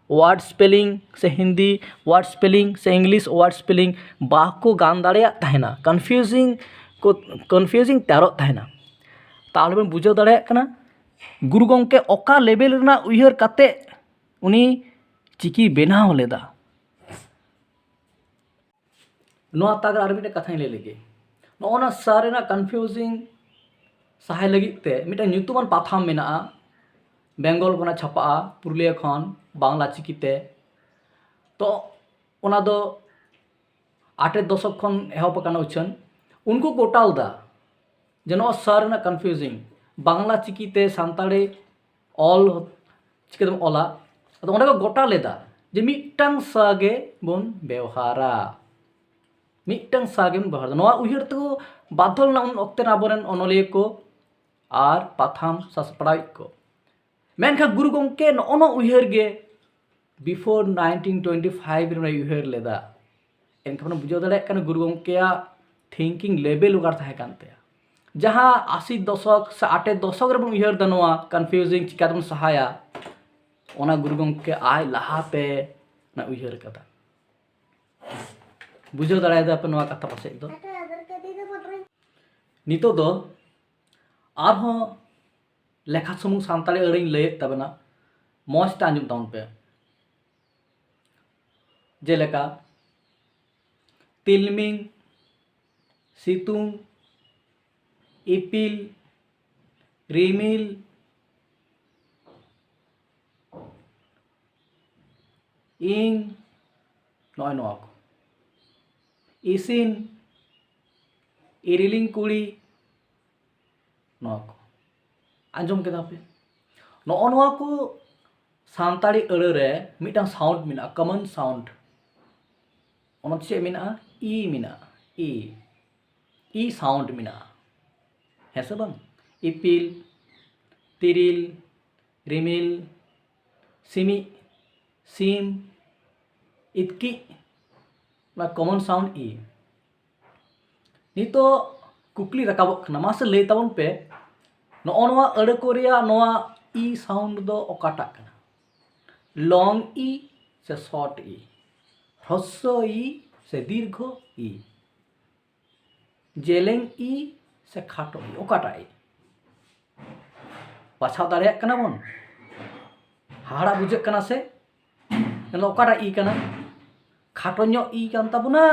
ᱣᱟᱨᱰ ᱥᱯᱮᱞᱤᱝ ᱥᱮ ᱦᱤᱱᱫᱤ ᱣᱟᱨᱰ ᱥᱯᱮᱞᱤᱝ ᱥᱮ ᱤᱝᱞᱤᱥ ᱣᱟᱨᱰ ᱥᱯᱮᱞᱤᱝ ᱵᱟᱠᱚ ᱜᱟᱱ ᱫᱟᱲᱮᱭᱟᱜ ᱛᱟᱦᱮᱱᱟ, ᱠᱚᱱᱯᱷᱤᱭᱩᱡᱤᱝ ᱠᱚ, ᱠᱚᱱᱯᱷᱤᱭᱩᱡᱤᱝ ᱛᱮᱭᱟᱨᱚᱜ ᱛᱟᱦᱮᱱᱟ᱾ ᱛᱟᱦᱚᱞᱮ ᱵᱚᱱ ᱵᱩᱡᱷᱟᱹᱣ ᱫᱟᱲᱮᱭᱟᱜ ᱠᱟᱱᱟ ᱜᱩᱨᱩ ᱜᱚᱢᱠᱮ ᱚᱠᱟ ᱞᱮᱵᱮᱞ ᱨᱮᱱᱟᱜ ᱩᱭᱦᱟᱹᱨ ᱠᱟᱛᱮ ᱩᱱᱤ ᱪᱤᱠᱤ ᱵᱮᱱᱟᱣ ᱞᱮᱫᱟ᱾ ᱱᱚᱣᱟ ᱛᱟᱠ ᱨᱮ ᱟᱨ ᱢᱤᱫᱴᱮᱱ ᱠᱟᱛᱷᱟᱧ ᱞᱟᱹᱭ ᱞᱮᱜᱮ᱾ ᱱᱚᱜᱼᱚ ᱱᱟ ᱥᱟ ᱨᱮᱱᱟᱜ ᱠᱚᱱᱯᱷᱤᱭᱩᱡᱤᱝ ᱥᱟᱦᱟᱭ ᱞᱟᱹᱜᱤᱫ ᱛᱮ ᱢᱤᱫᱴᱟᱝ ᱧᱩᱛᱩᱢᱟᱱ ᱯᱟᱛᱷᱟᱢ ᱢᱮᱱᱟᱜᱼᱟ, ᱵᱮᱝᱜᱚᱞ ᱠᱷᱚᱱᱟᱜ ᱪᱷᱟᱯᱟᱜᱼᱟ, ᱯᱩᱨᱩᱞᱤᱭᱟᱹ ᱠᱷᱚᱱ, ᱵᱟᱝᱞᱟ ᱪᱤᱠᱤᱛᱮ᱾ ᱛᱚ ᱚᱱᱟ ᱫᱚ ᱟᱴᱮᱨ ᱫᱚᱥᱚᱠ ᱠᱷᱚᱱ ᱮᱦᱚᱵ ᱟᱠᱟᱱᱟ ᱩᱪᱷᱟᱹᱱ᱾ ᱩᱱᱠᱩ ᱜᱚᱴᱟ ᱞᱮᱫᱟ ᱡᱮ ᱱᱚᱣᱟ ᱥᱟ ᱨᱮᱱᱟᱜ ᱠᱚᱱᱯᱷᱤᱭᱩᱡᱤᱝ, ᱵᱟᱝᱞᱟ ᱪᱤᱠᱤᱛᱮ ᱥᱟᱱᱛᱟᱲᱤ ᱚᱞ ᱪᱤᱠᱟᱹᱛᱮᱢ ᱚᱞᱟ? ᱟᱫᱚ ᱚᱸᱰᱮ ᱠᱚ ᱜᱚᱴᱟ ᱞᱮᱫᱟ ᱡᱮ ᱢᱤᱫᱴᱟᱝ ᱥᱟ ᱜᱮ ᱵᱚᱱ ᱵᱮᱣᱦᱟᱨᱟ᱾ ᱢᱤᱫᱴᱟᱝ ᱥᱟ ᱜᱮᱢ ᱵᱮᱵᱚᱦᱟᱨ ᱮᱫᱟ᱾ ᱱᱚᱣᱟ ᱩᱭᱦᱟᱹᱨ ᱛᱮᱠᱚ ᱵᱟᱫᱽᱫᱷᱚ ᱞᱮᱱᱟ ᱩᱱ ᱚᱠᱛᱮ ᱨᱮᱱ ᱟᱵᱚᱨᱮᱱ ᱚᱱᱚᱞᱤᱭᱟᱹ ᱠᱚ ᱟᱨ ᱯᱟᱛᱷᱟᱢ ᱥᱟᱥᱯᱲᱟᱣᱤᱡ ᱠᱚ᱾ ᱢᱮᱱᱠᱷᱟᱱ ᱜᱩᱨᱩ ᱜᱚᱢᱠᱮ ᱱᱚᱜᱼᱚ ᱱᱚᱣᱟ ᱩᱭᱦᱟᱹᱨ ᱜᱮ before nineteen twenty five ᱨᱮ ᱩᱭᱦᱟᱹᱨ ᱞᱮᱫᱟ᱾ ᱮᱱᱠᱷᱟᱱ ᱵᱚᱱ ᱵᱩᱡᱷᱟᱹᱣ ᱫᱟᱲᱮᱭᱟᱜ ᱠᱟᱱᱟ ᱜᱩᱨᱩ ᱜᱚᱢᱠᱮᱭᱟᱜ thinking level ᱚᱠᱟ ᱨᱮ ᱛᱟᱦᱮᱸ ᱠᱟᱱ ᱛᱟᱭᱟ᱾ ᱡᱟᱦᱟᱸ ᱟᱥᱤ ᱫᱚᱥᱚᱠ ᱥᱮ ᱟᱴᱮ ᱫᱚᱥᱚᱠ ᱨᱮᱵᱚᱱ ᱩᱭᱦᱟᱹᱨ ᱮᱫᱟ ᱱᱚᱣᱟ confusing ᱪᱤᱠᱟᱹ ᱛᱮᱵᱚᱱ ᱥᱟᱦᱟᱭᱟ, ᱚᱱᱟ ᱜᱩᱨᱩ ᱜᱚᱢᱠᱮ ᱟᱡ ᱞᱟᱦᱟᱛᱮ ᱚᱱᱟ ᱩᱭᱦᱟᱹᱨ ᱠᱟᱫᱟ᱾ ᱵᱩᱡᱷᱟᱹᱣ ᱫᱟᱲᱮᱭᱟᱫᱟ ᱯᱮ ᱱᱚᱣᱟ ᱠᱟᱛᱷᱟ ᱯᱟᱥᱮᱡ ᱫᱚ᱾ ᱱᱤᱛᱚᱜ ᱫᱚ ᱟᱨᱦᱚᱸ ᱞᱮᱠᱷᱟ ᱥᱩᱢᱩᱝ ᱥᱟᱱᱛᱟᱲᱤ ᱟᱹᱲᱟᱹᱧ ᱞᱟᱹᱭᱮᱫ ᱛᱟᱵᱚᱱᱟ, ᱢᱚᱡᱽ ᱛᱮ ᱟᱸᱡᱚᱢ ᱛᱟᱵᱚᱱ ᱯᱮ᱾ ᱡᱮᱞᱮᱠᱟ ᱛᱤᱞᱢᱤᱧ, ᱥᱤᱛᱩᱝ, ᱤᱯᱤᱞ, ᱨᱤᱢᱤᱞ, ᱤᱧ, ᱱᱚᱜᱼᱚᱭ ᱱᱚᱣᱟ ᱠᱚ᱾ ᱤᱥᱤᱱ, ᱤᱨᱤᱞᱤᱧ ᱠᱩᱲᱤ, ᱱᱚᱣᱟ ᱠᱚ᱾ ᱟᱸᱡᱚᱢ ᱠᱮᱫᱟ ᱯᱮ? ᱱᱚᱜᱼᱚ ᱱᱚᱣᱟ ᱠᱚ ᱥᱟᱱᱛᱟᱲᱤ ᱟᱹᱲᱟᱹ ᱨᱮ ᱢᱤᱫᱴᱟᱝ sound ᱢᱮᱱᱟᱜᱼᱟ, common sound᱾ ᱚᱱᱟ ᱫᱚ ᱪᱮᱫ ᱢᱮᱱᱟᱜᱼᱟ? ᱤ ᱢᱮᱱᱟᱜᱼᱟ, ᱤ᱾ ᱤ sound ᱢᱮᱱᱟᱜᱼᱟ, ᱦᱮᱸ ᱥᱮ ᱵᱟᱝ? ᱤᱯᱤᱞ, ᱛᱤᱨᱤᱞ, ᱨᱤᱢᱤᱞ, ᱥᱤᱢᱤᱡ, ᱥᱤᱢ, ᱤᱛᱠᱤᱡ, ᱚᱱᱟ common sound ᱤ᱾ ᱱᱤᱛᱚᱜ ᱠᱩᱠᱞᱤ ᱨᱟᱠᱟᱵᱚᱜ ᱠᱟᱱᱟ, ᱢᱟᱥᱮ ᱞᱟᱹᱭ ᱛᱟᱵᱚᱱ ᱯᱮ, ᱱᱚᱜᱼᱚ ᱱᱚᱣᱟ ᱟᱹᱲᱟᱹ ᱠᱚ ᱨᱮᱭᱟᱜ ᱱᱚᱣᱟ ᱤ sound ᱫᱚ ᱚᱠᱟᱴᱟᱜ ᱠᱟᱱᱟ? long ᱤ ᱥᱮ short ᱤ? ᱦᱨᱚᱥᱣᱚ ᱤ ᱥᱮ ᱫᱤᱨᱜᱷᱚ ᱤ? ᱡᱮᱞᱮᱧ ᱤ ᱥᱮ ᱠᱷᱟᱴᱚ ᱤ? ᱚᱠᱟᱴᱟᱜ ᱤ? ᱵᱟᱪᱷᱟᱣ ᱫᱟᱲᱮᱭᱟᱜ ᱠᱟᱱᱟ ᱵᱚᱱ? ᱦᱟᱦᱟᱲᱟ ᱵᱩᱡᱷᱟᱹᱜ ᱠᱟᱱᱟ ᱥᱮ? ᱢᱮᱱᱫᱚ ᱚᱠᱟᱴᱟᱜ ᱤ ᱠᱟᱱᱟ? ᱠᱷᱟᱴᱚ ᱧᱚᱜ ᱤ ᱠᱟᱱ ᱛᱟᱵᱚᱱᱟ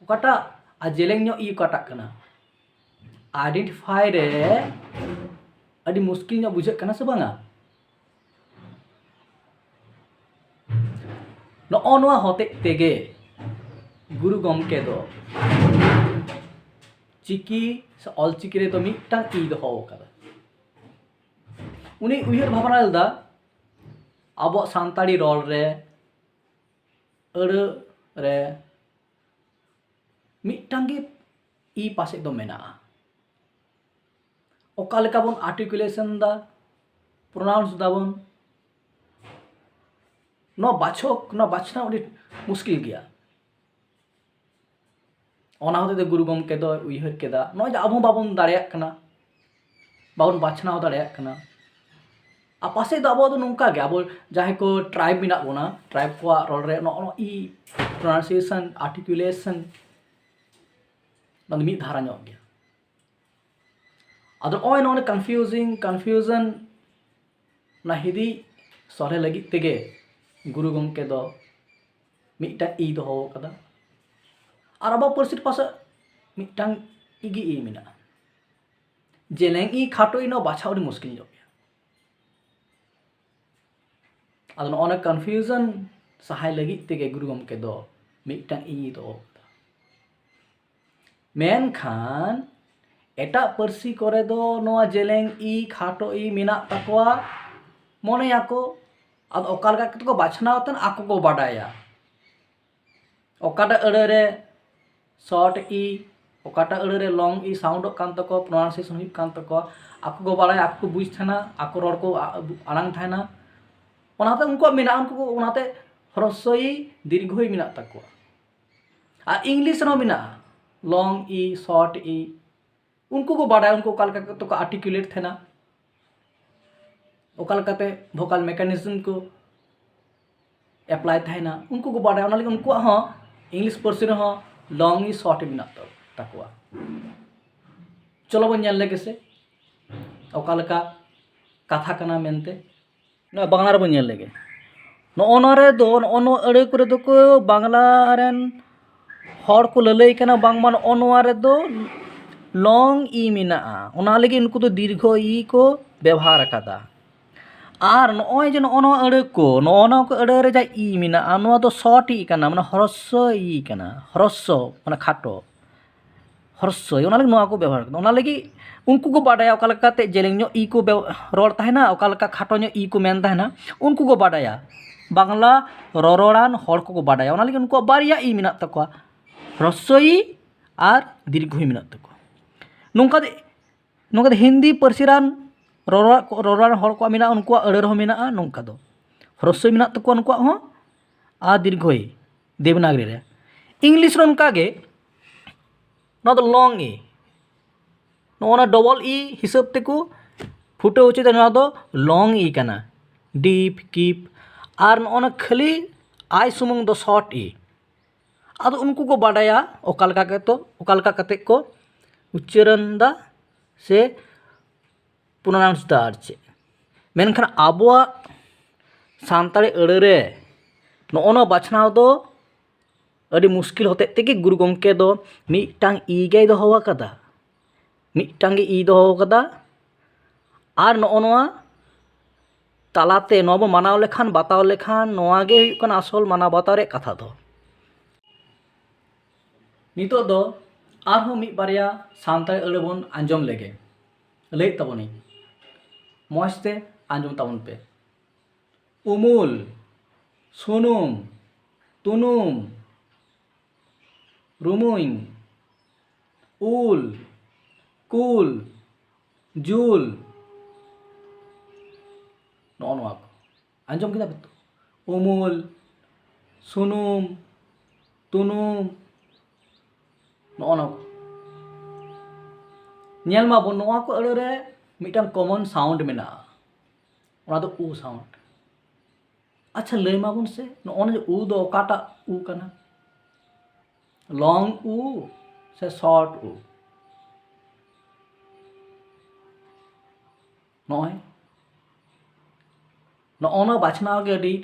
ᱚᱠᱟᱴᱟᱜ, ᱟᱨ ᱡᱮᱞᱮᱧ ᱧᱚᱜ ᱤ ᱚᱠᱟᱴᱟᱜ ᱠᱟᱱᱟ? identify ᱨᱮ ᱟᱹᱰᱤ ᱢᱩᱥᱠᱤᱞ ᱧᱚᱜ ᱵᱩᱡᱷᱟᱹᱜ ᱠᱟᱱᱟ ᱥᱮ ᱵᱟᱝᱟ? ᱱᱚᱜᱼᱚ ᱱᱚᱣᱟ ᱦᱚᱛᱮᱡ ᱛᱮᱜᱮ ᱜᱩᱨᱩ ᱜᱚᱢᱠᱮ ᱫᱚ ᱪᱤᱠᱤ ᱥᱮ ᱚᱞᱪᱤᱠᱤ ᱨᱮᱫᱚ ᱢᱤᱫᱴᱟᱝ ᱤ ᱫᱚᱦᱚ ᱟᱠᱟᱫᱟ᱾ ᱩᱱᱤ ᱩᱭᱦᱟᱹᱨ ᱵᱷᱟᱵᱽᱱᱟ ᱞᱮᱫᱟ ᱟᱵᱚᱣᱟᱜ ᱥᱟᱱᱛᱟᱲᱤ ᱨᱚᱲ ᱨᱮ, ᱟᱹᱲᱟᱹ ᱨᱮ ᱢᱤᱫᱴᱟᱝ ᱜᱮ ᱤ ᱯᱟᱥᱮᱡ ᱫᱚ ᱢᱮᱱᱟᱜᱼᱟ᱾ ᱚᱠᱟ ᱞᱮᱠᱟ ᱵᱚᱱ ᱟᱨᱴᱤᱠᱩᱞᱮᱥᱚᱱ ᱫᱟ, ᱯᱨᱚᱱᱟᱣᱩᱱᱥ ᱫᱟᱵᱚᱱ, ᱱᱚᱣᱟ ᱵᱟᱪᱷᱚᱠ, ᱱᱚᱣᱟ ᱵᱟᱪᱷᱱᱟᱣ ᱟᱹᱰᱤ ᱢᱩᱥᱠᱤᱞ ᱜᱮᱭᱟ᱾ ᱚᱱᱟ ᱦᱚᱛᱮᱡ ᱛᱮ ᱜᱩᱨᱩ ᱜᱚᱢᱠᱮ ᱫᱚᱭ ᱩᱭᱦᱟᱹᱨ ᱠᱮᱫᱟ, ᱱᱚᱜᱼᱚᱭ ᱡᱮ ᱟᱵᱚ ᱵᱟᱵᱚᱱ ᱫᱟᱲᱮᱭᱟᱜ ᱠᱟᱱᱟ, ᱵᱟᱵᱚᱱ ᱵᱟᱪᱷᱱᱟᱣ ᱫᱟᱲᱮᱭᱟᱜ ᱠᱟᱱᱟ᱾ ᱟᱨ ᱯᱟᱥᱮᱡ ᱫᱚ ᱟᱵᱚ ᱫᱚ ᱱᱚᱝᱠᱟ ᱜᱮ, ᱟᱵᱚ ᱡᱟᱦᱟᱸᱭ ᱠᱚ ᱴᱨᱟᱭᱤᱵᱽ ᱢᱮᱱᱟᱜ ᱵᱚᱱᱟ, ᱴᱨᱟᱭᱤᱵᱽ ᱠᱚᱣᱟᱜ ᱨᱚᱲ ᱨᱮ ᱱᱚᱜᱼᱚ ᱱᱚᱣᱟ ᱤ ᱯᱨᱚᱱᱟᱣᱩᱱᱥᱤᱭᱮᱥᱚᱱ, ᱟᱨᱴᱤᱠᱩᱞᱮᱥᱚᱱ, ᱚᱱᱟ ᱫᱚ ᱢᱤᱫ ᱫᱷᱟᱨᱟ ᱧᱚᱜ ᱜᱮᱭᱟ᱾ ᱟᱫᱚ ᱱᱚᱜᱼᱚᱭ ᱱᱚᱰᱮ ᱠᱚᱱᱯᱷᱤᱭᱩᱡᱤᱝ ᱠᱚᱱᱯᱷᱤᱭᱩᱡᱚᱱ, ᱚᱱᱟ ᱦᱤᱫᱤᱡ ᱥᱚᱞᱦᱮ ᱞᱟᱹᱜᱤᱫ ᱛᱮᱜᱮ ᱜᱩᱨᱩ ᱜᱚᱢᱠᱮ ᱫᱚ ᱢᱤᱫᱴᱟᱝ ᱤ ᱫᱚᱦᱚ ᱟᱠᱟᱫᱟ᱾ ᱟᱨ ᱟᱵᱚᱣᱟᱜ ᱯᱟᱹᱨᱥᱤ ᱨᱮ ᱯᱟᱥᱮᱡ ᱢᱤᱫᱴᱟᱝ ᱤᱜᱤ ᱤ ᱢᱮᱱᱟᱜᱼᱟ᱾ ᱡᱮᱞᱮᱝ ᱤ ᱠᱷᱟᱴᱚ ᱤ ᱱᱚᱣᱟ ᱵᱟᱪᱷᱟᱣ ᱟᱹᱰᱤ ᱢᱩᱥᱠᱤᱞ ᱧᱚᱜ ᱜᱮᱭᱟ᱾ ᱟᱫᱚ ᱱᱚᱜᱼᱚ ᱱᱚᱣᱟ ᱠᱚᱱᱯᱷᱤᱭᱩᱡᱚᱱ ᱥᱟᱦᱟᱭ ᱞᱟᱹᱜᱤᱫ ᱛᱮᱜᱮ ᱜᱩᱨᱩ ᱜᱚᱢᱠᱮ ᱫᱚ ᱢᱤᱫᱴᱟᱝ ᱤ ᱫᱚᱦᱚ ᱟᱠᱟᱫᱟ᱾ ᱢᱮᱱᱠᱷᱟᱱ ᱮᱴᱟᱜ ᱯᱟᱹᱨᱥᱤ ᱠᱚᱨᱮ ᱫᱚ ᱱᱚᱣᱟ ᱡᱮᱞᱮᱝ ᱤ ᱠᱷᱟᱴᱚ ᱤ ᱢᱮᱱᱟᱜ ᱛᱟᱠᱚᱣᱟ ᱢᱚᱱᱮᱭᱟᱠᱚ᱾ ᱟᱫᱚ ᱚᱠᱟ ᱞᱮᱠᱟ ᱠᱟᱛᱮ ᱠᱚ ᱵᱟᱪᱷᱱᱟᱣ ᱛᱮ ᱟᱠᱚ ᱠᱚ ᱵᱟᱰᱟᱭᱟ᱾ ᱚᱠᱟᱴᱟᱜ ᱟᱹᱲᱟᱹ ᱨᱮ ᱥᱚᱨᱴ ᱤ, ᱚᱠᱟᱴᱟᱜ ᱟᱹᱲᱟᱹ ᱨᱮ ᱞᱚᱝ ᱤ ᱥᱟᱣᱩᱱᱰᱚᱜ ᱠᱟᱱ ᱛᱟᱠᱚᱣᱟ, ᱯᱨᱚᱱᱟᱣᱩᱱᱥᱤᱭᱮᱥᱚᱱ ᱦᱩᱭᱩᱜ ᱠᱟᱱ ᱛᱟᱠᱚᱣᱟ, ᱟᱠᱚ ᱠᱚ ᱵᱟᱲᱟᱭᱟ, ᱟᱠᱚ ᱠᱚ ᱵᱩᱡᱽ ᱛᱟᱦᱮᱱᱟ, ᱟᱠᱚ ᱨᱚᱲ ᱠᱚ ᱟ-, ᱟᱲᱟᱝ ᱛᱟᱦᱮᱱᱟ᱾ ᱚᱱᱟᱛᱮ ᱩᱱᱠᱩᱣᱟᱜ ᱢᱮᱱᱟᱜᱼᱟ, ᱩᱱᱠᱩ ᱠᱚ ᱚᱱᱟᱛᱮ ᱦᱨᱚᱥᱣᱚ ᱤ ᱫᱤᱨᱜᱷᱚ ᱤ ᱢᱮᱱᱟᱜ ᱛᱟᱠᱚᱣᱟ᱾ ᱟᱨ ᱤᱝᱞᱤᱥ ᱨᱮᱦᱚᱸ ᱢᱮᱱᱟᱜᱼᱟ, ᱞᱚᱝ ᱤ, ᱥᱚᱨᱴ ᱤ, ᱩᱱᱠᱩ ᱠᱚ ᱵᱟᱰᱟᱭᱟ, ᱩᱱᱠᱩ ᱚᱠᱟ ᱞᱮᱠᱟ ᱠᱟᱛᱮ ᱠᱚ ᱟᱨᱴᱤᱠᱩᱞᱮᱴ ᱛᱟᱦᱮᱱᱟ, ᱚᱠᱟ ᱞᱮᱠᱟᱛᱮ ᱵᱷᱳᱠᱟᱞ ᱢᱮᱠᱟᱱᱤᱡᱚᱢ ᱠᱚ ᱮᱯᱞᱟᱭ ᱛᱟᱦᱮᱱᱟ, ᱩᱱᱠᱩ ᱠᱚ ᱵᱟᱰᱟᱭᱟ᱾ ᱚᱱᱟ ᱞᱟᱹᱜᱤᱫ ᱩᱱᱠᱩᱣᱟᱜ ᱦᱚᱸ ᱤᱝᱞᱤᱥ ᱯᱟᱹᱨᱥᱤ ᱨᱮᱦᱚᱸ ᱞᱚᱝ ᱤ ᱥᱚᱨᱴ ᱤ ᱢᱮᱱᱟᱜ ᱛᱟ-, ᱛᱟᱠᱚᱣᱟ᱾ ᱪᱚᱞᱚ ᱵᱚᱱ ᱧᱮᱞ ᱞᱮᱜᱮ ᱥᱮ ᱚᱠᱟ ᱞᱮᱠᱟ ᱠᱟᱛᱷᱟ ᱠᱟᱱᱟ ᱢᱮᱱᱛᱮ᱾ ᱱᱚᱣᱟ ᱵᱟᱝᱞᱟ ᱨᱮᱵᱚᱱ ᱧᱮᱞ ᱞᱮᱜᱮ᱾ ᱱᱚᱜᱼᱚ ᱱᱚᱣᱟ ᱨᱮᱫᱚ, ᱱᱚᱜᱼᱚ ᱱᱚᱣᱟ ᱟᱹᱲᱟᱹ ᱠᱚᱨᱮ ᱫᱚᱠᱚ ᱵᱟᱝᱞᱟ ᱨᱮᱱ ᱦᱚᱲ ᱠᱚ ᱞᱟᱹᱞᱟᱹᱭ ᱠᱟᱱᱟ ᱵᱟᱝᱢᱟ ᱱᱚᱜᱼᱚ ᱱᱚᱣᱟ ᱨᱮᱫᱚ ᱞᱚᱝ ᱤ ᱢᱮᱱᱟᱜᱼᱟ, ᱚᱱᱟ ᱞᱟᱹᱜᱤᱫ ᱩᱱᱠᱩ ᱫᱚ ᱫᱤᱨᱜᱷᱚ ᱤ ᱠᱚ ᱵᱮᱵᱚᱦᱟᱨ ᱟᱠᱟᱫᱟ᱾ ᱟᱨ ᱱᱚᱜᱼᱚᱭ ᱡᱮ ᱱᱚᱜᱼᱚ ᱱᱚᱣᱟ ᱟᱹᱲᱟᱹ ᱠᱚ, ᱱᱚᱜᱼᱚ ᱱᱚᱣᱟ ᱠᱚ ᱟᱹᱲᱟᱹ ᱨᱮ ᱡᱟᱦᱟᱸ ᱤ ᱢᱮᱱᱟᱜᱼᱟ, ᱱᱚᱣᱟ ᱫᱚ ᱥᱚᱨᱴ ᱤ ᱠᱟᱱᱟ, ᱢᱟᱱᱮ ᱦᱨᱚᱥᱣᱚ ᱤ ᱠᱟᱱᱟ, ᱦᱨᱚᱥᱣᱚ ᱢᱟᱱᱮ ᱠᱷᱟᱴᱚ, ᱦᱨᱚᱥᱣᱚ ᱤ, ᱚᱱᱟ ᱞᱟᱹᱜᱤᱫ ᱱᱚᱣᱟ ᱠᱚ ᱵᱮᱵᱚᱦᱟᱨ ᱠᱟᱱᱟ᱾ ᱚᱱᱟ ᱞᱟᱹᱜᱤᱫ ᱩᱱᱠᱩ ᱠᱚ ᱵᱟᱰᱟᱭᱟ ᱚᱠᱟ ᱞᱮᱠᱟᱛᱮ ᱡᱮᱞᱮᱧ ᱧᱚᱜ ᱤ ᱠᱚ ᱵᱮᱣ-, ᱨᱚᱲ ᱛᱟᱦᱮᱱᱟ, ᱚᱠᱟ ᱞᱮᱠᱟ ᱠᱷᱟᱴᱚ ᱧᱚᱜ ᱤ ᱠᱚ ᱢᱮᱱ ᱛᱟᱦᱮᱱᱟ, ᱩᱱᱠᱩ ᱠᱚ ᱵᱟᱰᱟᱭᱟ᱾ ᱵᱟᱝᱞᱟ ᱨᱚᱨᱚᱲᱟᱱ ᱦᱚᱲ ᱠᱚᱠᱚ ᱵᱟᱰᱟᱭᱟ, ᱚᱱᱟ ᱞᱟᱹᱜᱤᱫ ᱩᱱᱠᱩᱣᱟᱜ ᱵᱟᱨᱭᱟ ᱤ ᱢᱮᱱᱟᱜ ᱛᱟᱠᱚᱣᱟ, ᱦᱨᱚᱥᱣᱚ ᱤ ᱟᱨ ᱫᱤᱨᱜᱷᱚᱭ ᱢᱮᱱᱟᱜ ᱛᱟᱠᱚᱣᱟ᱾ ᱱᱚᱝᱠᱟ ᱫᱚ ᱱᱚᱝᱠᱟ ᱫᱚ ᱦᱤᱱᱫᱤ ᱯᱟᱹᱨᱥᱤ ᱨᱟᱱ ᱨᱚᱨᱚᱲ ᱨᱚᱨᱚᱲ ᱦᱚᱲ ᱠᱚᱣᱟᱜ ᱢᱮᱱᱟᱜᱼᱟ, ᱩᱱᱠᱩᱣᱟᱜ ᱟᱹᱲᱟᱹ ᱨᱮᱦᱚᱸ ᱢᱮᱱᱟᱜᱼᱟ᱾ ᱱᱚᱝᱠᱟ ᱫᱚ ᱦᱨᱚᱥᱣᱚᱭ ᱢᱮᱱᱟᱜ ᱛᱟᱠᱚᱣᱟ ᱱᱩᱠᱩᱣᱟᱜ ᱦᱚᱸ, ᱟᱨ ᱫᱤᱨᱜᱷᱚᱭ ᱫᱮᱵᱽᱱᱟᱜᱽᱨᱤ ᱨᱮ᱾ ᱤᱝᱞᱤᱥ ᱨᱮ ᱚᱱᱠᱟᱜᱮ ᱱᱚᱣᱟ ᱫᱚ ᱞᱚᱝ ᱤ, ᱱᱚᱜᱼᱚ ᱱᱟ ᱰᱚᱵᱚᱞ ᱤ ᱦᱤᱥᱟᱹᱵ ᱛᱮᱠᱚ ᱯᱷᱩᱴᱟᱹᱣ ᱦᱚᱪᱚᱭᱮᱫᱟ, ᱱᱚᱣᱟ ᱫᱚ ᱞᱚᱝ ᱤ ᱠᱟᱱᱟ, ᱰᱤᱯ ᱠᱤᱯ᱾ ᱟᱨ ᱱᱚᱜᱼᱚ ᱱᱟ ᱠᱷᱟᱹᱞᱤ ᱟᱭ ᱥᱩᱢᱩᱝ ᱫᱚ ᱥᱚᱨᱴ ᱤ᱾ ᱟᱫᱚ ᱩᱱᱠᱩ ᱠᱚ ᱵᱟᱰᱟᱭᱟ ᱚᱠᱟ ᱞᱮᱠᱟ ᱠᱟᱛᱮ ᱚᱠᱟ ᱞᱮᱠᱟ ᱠᱟᱛᱮ ᱠᱚ ᱩᱪᱪᱟᱨᱚᱱ ᱫᱟ ᱥᱮ ᱯᱨᱚᱱᱟᱣᱩᱱᱥ ᱫᱟ ᱟᱨ ᱪᱮᱫ᱾ ᱢᱮᱱᱠᱷᱟᱱ ᱟᱵᱚᱣᱟᱜ ᱥᱟᱱᱛᱟᱲᱤ ᱟᱹᱲᱟᱹ ᱨᱮ ᱱᱚᱜᱼᱚ ᱱᱚᱣᱟ ᱵᱟᱪᱷᱱᱟᱣ ᱫᱚ ᱟᱹᱰᱤ ᱢᱩᱥᱠᱤᱞ ᱦᱚᱛᱮᱡ ᱛᱮᱜᱮ ᱜᱩᱨᱩ ᱜᱚᱢᱠᱮ ᱫᱚ ᱢᱤᱫᱴᱟᱝ ᱤ ᱜᱮᱭ ᱫᱚᱦᱚ ᱟᱠᱟᱫᱟ, ᱢᱤᱫᱴᱟᱝ ᱜᱮ ᱤ ᱫᱚᱦᱚ ᱟᱠᱟᱫᱟ᱾ ᱟᱨ ᱱᱚᱜᱼᱚ ᱱᱚᱣᱟ ᱛᱟᱞᱟᱛᱮ ᱱᱚᱣᱟ ᱵᱚ ᱢᱟᱱᱟᱣ ᱞᱮᱠᱷᱟᱱ, ᱵᱟᱛᱟᱣ ᱞᱮᱠᱷᱟᱱ, ᱱᱚᱣᱟ ᱜᱮ ᱦᱩᱭᱩᱜ ᱠᱟᱱᱟ ᱟᱥᱚᱞ ᱢᱟᱱᱟᱣ ᱵᱟᱛᱟᱣ ᱨᱮᱭᱟᱜ ᱠᱟᱛᱷᱟ ᱫᱚ᱾ ᱱᱤᱛᱚᱜ ᱫᱚ ᱟᱨᱦᱚᱸ ᱢᱤᱫ ᱵᱟᱨᱭᱟ ᱥᱟᱱᱛᱟᱲᱤ ᱟᱹᱲᱟᱹ ᱵᱚᱱ ᱟᱸᱡᱚᱢ ᱞᱮᱜᱮ᱾ ᱞᱟᱹᱭᱮᱫ ᱛᱟᱵᱚᱱᱟᱹᱧ, ᱢᱚᱡᱽ ᱛᱮ ᱟᱸᱡᱚᱢ ᱛᱟᱵᱚᱱ ᱯᱮ᱾ ᱩᱢᱩᱞ, ᱥᱩᱱᱩᱢ, ᱛᱩᱱᱩᱢ, ᱨᱩᱢᱩᱧ, ᱩᱞ, ᱠᱩᱞ, ᱡᱩᱞ᱾ ᱱᱚᱜᱼᱚ ᱱᱚᱣᱟ ᱠᱚ ᱟᱸᱡᱚᱢ ᱠᱮᱫᱟ ᱯᱮ ᱛᱚ? ᱩᱢᱩᱞ, ᱥᱩᱱᱩᱢ, ᱛᱩᱱᱩᱢ, ᱱᱚᱜᱼᱚ ᱱᱚᱣᱟ ᱠᱚ᱾ ᱧᱮᱞ ᱢᱟᱵᱚᱱ, ᱱᱚᱣᱟ ᱠᱚ ᱟᱹᱲᱟᱹ ᱨᱮ ᱢᱤᱫᱴᱟᱝ ᱠᱚᱢᱚᱱ ᱥᱟᱣᱩᱱᱰ ᱢᱮᱱᱟᱜᱼᱟ, ᱚᱱᱟ ᱫᱚ ᱩ ᱥᱟᱣᱩᱱᱰ᱾ ᱟᱪᱪᱷᱟ, ᱞᱟᱹᱭ ᱢᱟᱵᱚᱱ ᱥᱮ, ᱱᱚᱜᱼᱚ ᱱᱚᱣᱟ ᱡᱮ ᱩ ᱫᱚ ᱚᱠᱟᱴᱟᱜ ᱩ ᱠᱟᱱᱟ? ᱞᱚᱝ ᱩ ᱥᱮ ᱥᱚᱨᱴ ᱩ? ᱱᱚᱜᱼᱚᱭ ᱱᱚᱜᱼᱚ ᱱᱚᱣᱟ ᱵᱟᱪᱷᱱᱟᱣ ᱜᱮ ᱟᱹᱰᱤ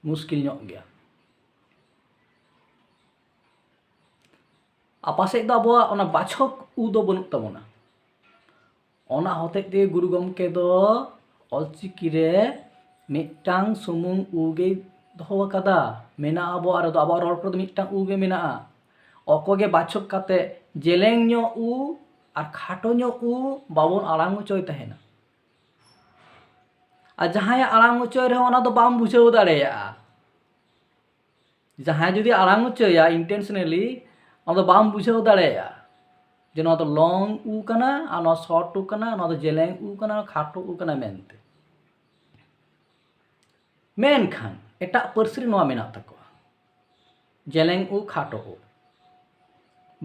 ᱢᱩᱥᱠᱤᱞ ᱧᱚᱜ ᱜᱮᱭᱟ᱾ ᱟᱯᱟᱥᱮᱡ ᱫᱚ ᱟᱵᱚᱣᱟᱜ ᱚᱱᱟ ᱵᱟᱪᱷᱚᱠ ᱩ ᱫᱚ ᱵᱟᱹᱱᱩᱜ ᱛᱟᱵᱚᱱᱟ᱾ ᱚᱱᱟ ᱦᱚᱛᱮᱡ ᱛᱮ ᱜᱩᱨᱩ ᱜᱚᱢᱠᱮ ᱫᱚ ᱚᱞᱪᱤᱠᱤ ᱨᱮ ᱢᱤᱫᱴᱟᱝ ᱥᱩᱢᱩᱝ ᱩ ᱜᱮᱭ ᱫᱚᱦᱚ ᱟᱠᱟᱫᱟ᱾ ᱢᱮᱱᱟᱜᱼᱟ ᱟᱵᱚᱣᱟᱜ ᱨᱮᱫᱚ, ᱟᱵᱚᱣᱟᱜ ᱨᱚᱲ ᱠᱚᱨᱮ ᱫᱚ ᱢᱤᱫᱴᱟᱝ ᱩ ᱜᱮ ᱢᱮᱱᱟᱜᱼᱟ᱾ ᱚᱠᱚᱭ ᱜᱮ ᱵᱟᱪᱷᱚᱠ ᱠᱟᱛᱮ ᱡᱮᱞᱮᱧ ᱧᱚᱜ ᱩ ᱟᱨ ᱠᱷᱟᱴᱚ ᱧᱚᱜ ᱩ ᱵᱟᱵᱚᱱ ᱟᱲᱟᱝ ᱦᱚᱪᱚᱭ ᱛᱟᱦᱮᱱᱟ᱾ ᱟᱨ ᱡᱟᱦᱟᱸᱭᱟᱜ ᱟᱲᱟᱝ ᱦᱚᱪᱚᱭ ᱨᱮᱦᱚᱸ ᱚᱱᱟ ᱫᱚ ᱵᱟᱢ ᱵᱩᱡᱷᱟᱹᱣ ᱫᱟᱲᱮᱭᱟᱜᱼᱟ᱾ ᱡᱟᱦᱟᱸᱭ ᱡᱩᱫᱤ ᱟᱲᱟᱝ ᱦᱚᱪᱚᱭᱟ intentionally, ᱟᱢ ᱫᱚ ᱵᱟᱢ ᱵᱩᱡᱷᱟᱹᱣ ᱫᱟᱲᱮᱭᱟᱜᱼᱟ ᱡᱮ ᱱᱚᱣᱟ ᱫᱚ ᱞᱚᱝ ᱩ ᱠᱟᱱᱟ ᱟᱨ ᱱᱚᱣᱟ ᱥᱚᱨᱴ ᱩ ᱠᱟᱱᱟ, ᱱᱚᱣᱟ ᱫᱚ ᱡᱮᱞᱮᱧ ᱩ ᱠᱟᱱᱟ, ᱠᱷᱟᱴᱚ ᱩ ᱠᱟᱱᱟ ᱢᱮᱱᱛᱮ᱾ ᱢᱮᱱᱠᱷᱟᱱ ᱮᱴᱟᱜ ᱯᱟᱹᱨᱥᱤ ᱨᱮ ᱱᱚᱣᱟ ᱢᱮᱱᱟᱜ ᱛᱟᱠᱚᱣᱟ, ᱡᱮᱞᱮᱧ ᱩ ᱠᱷᱟᱴᱚ ᱩ᱾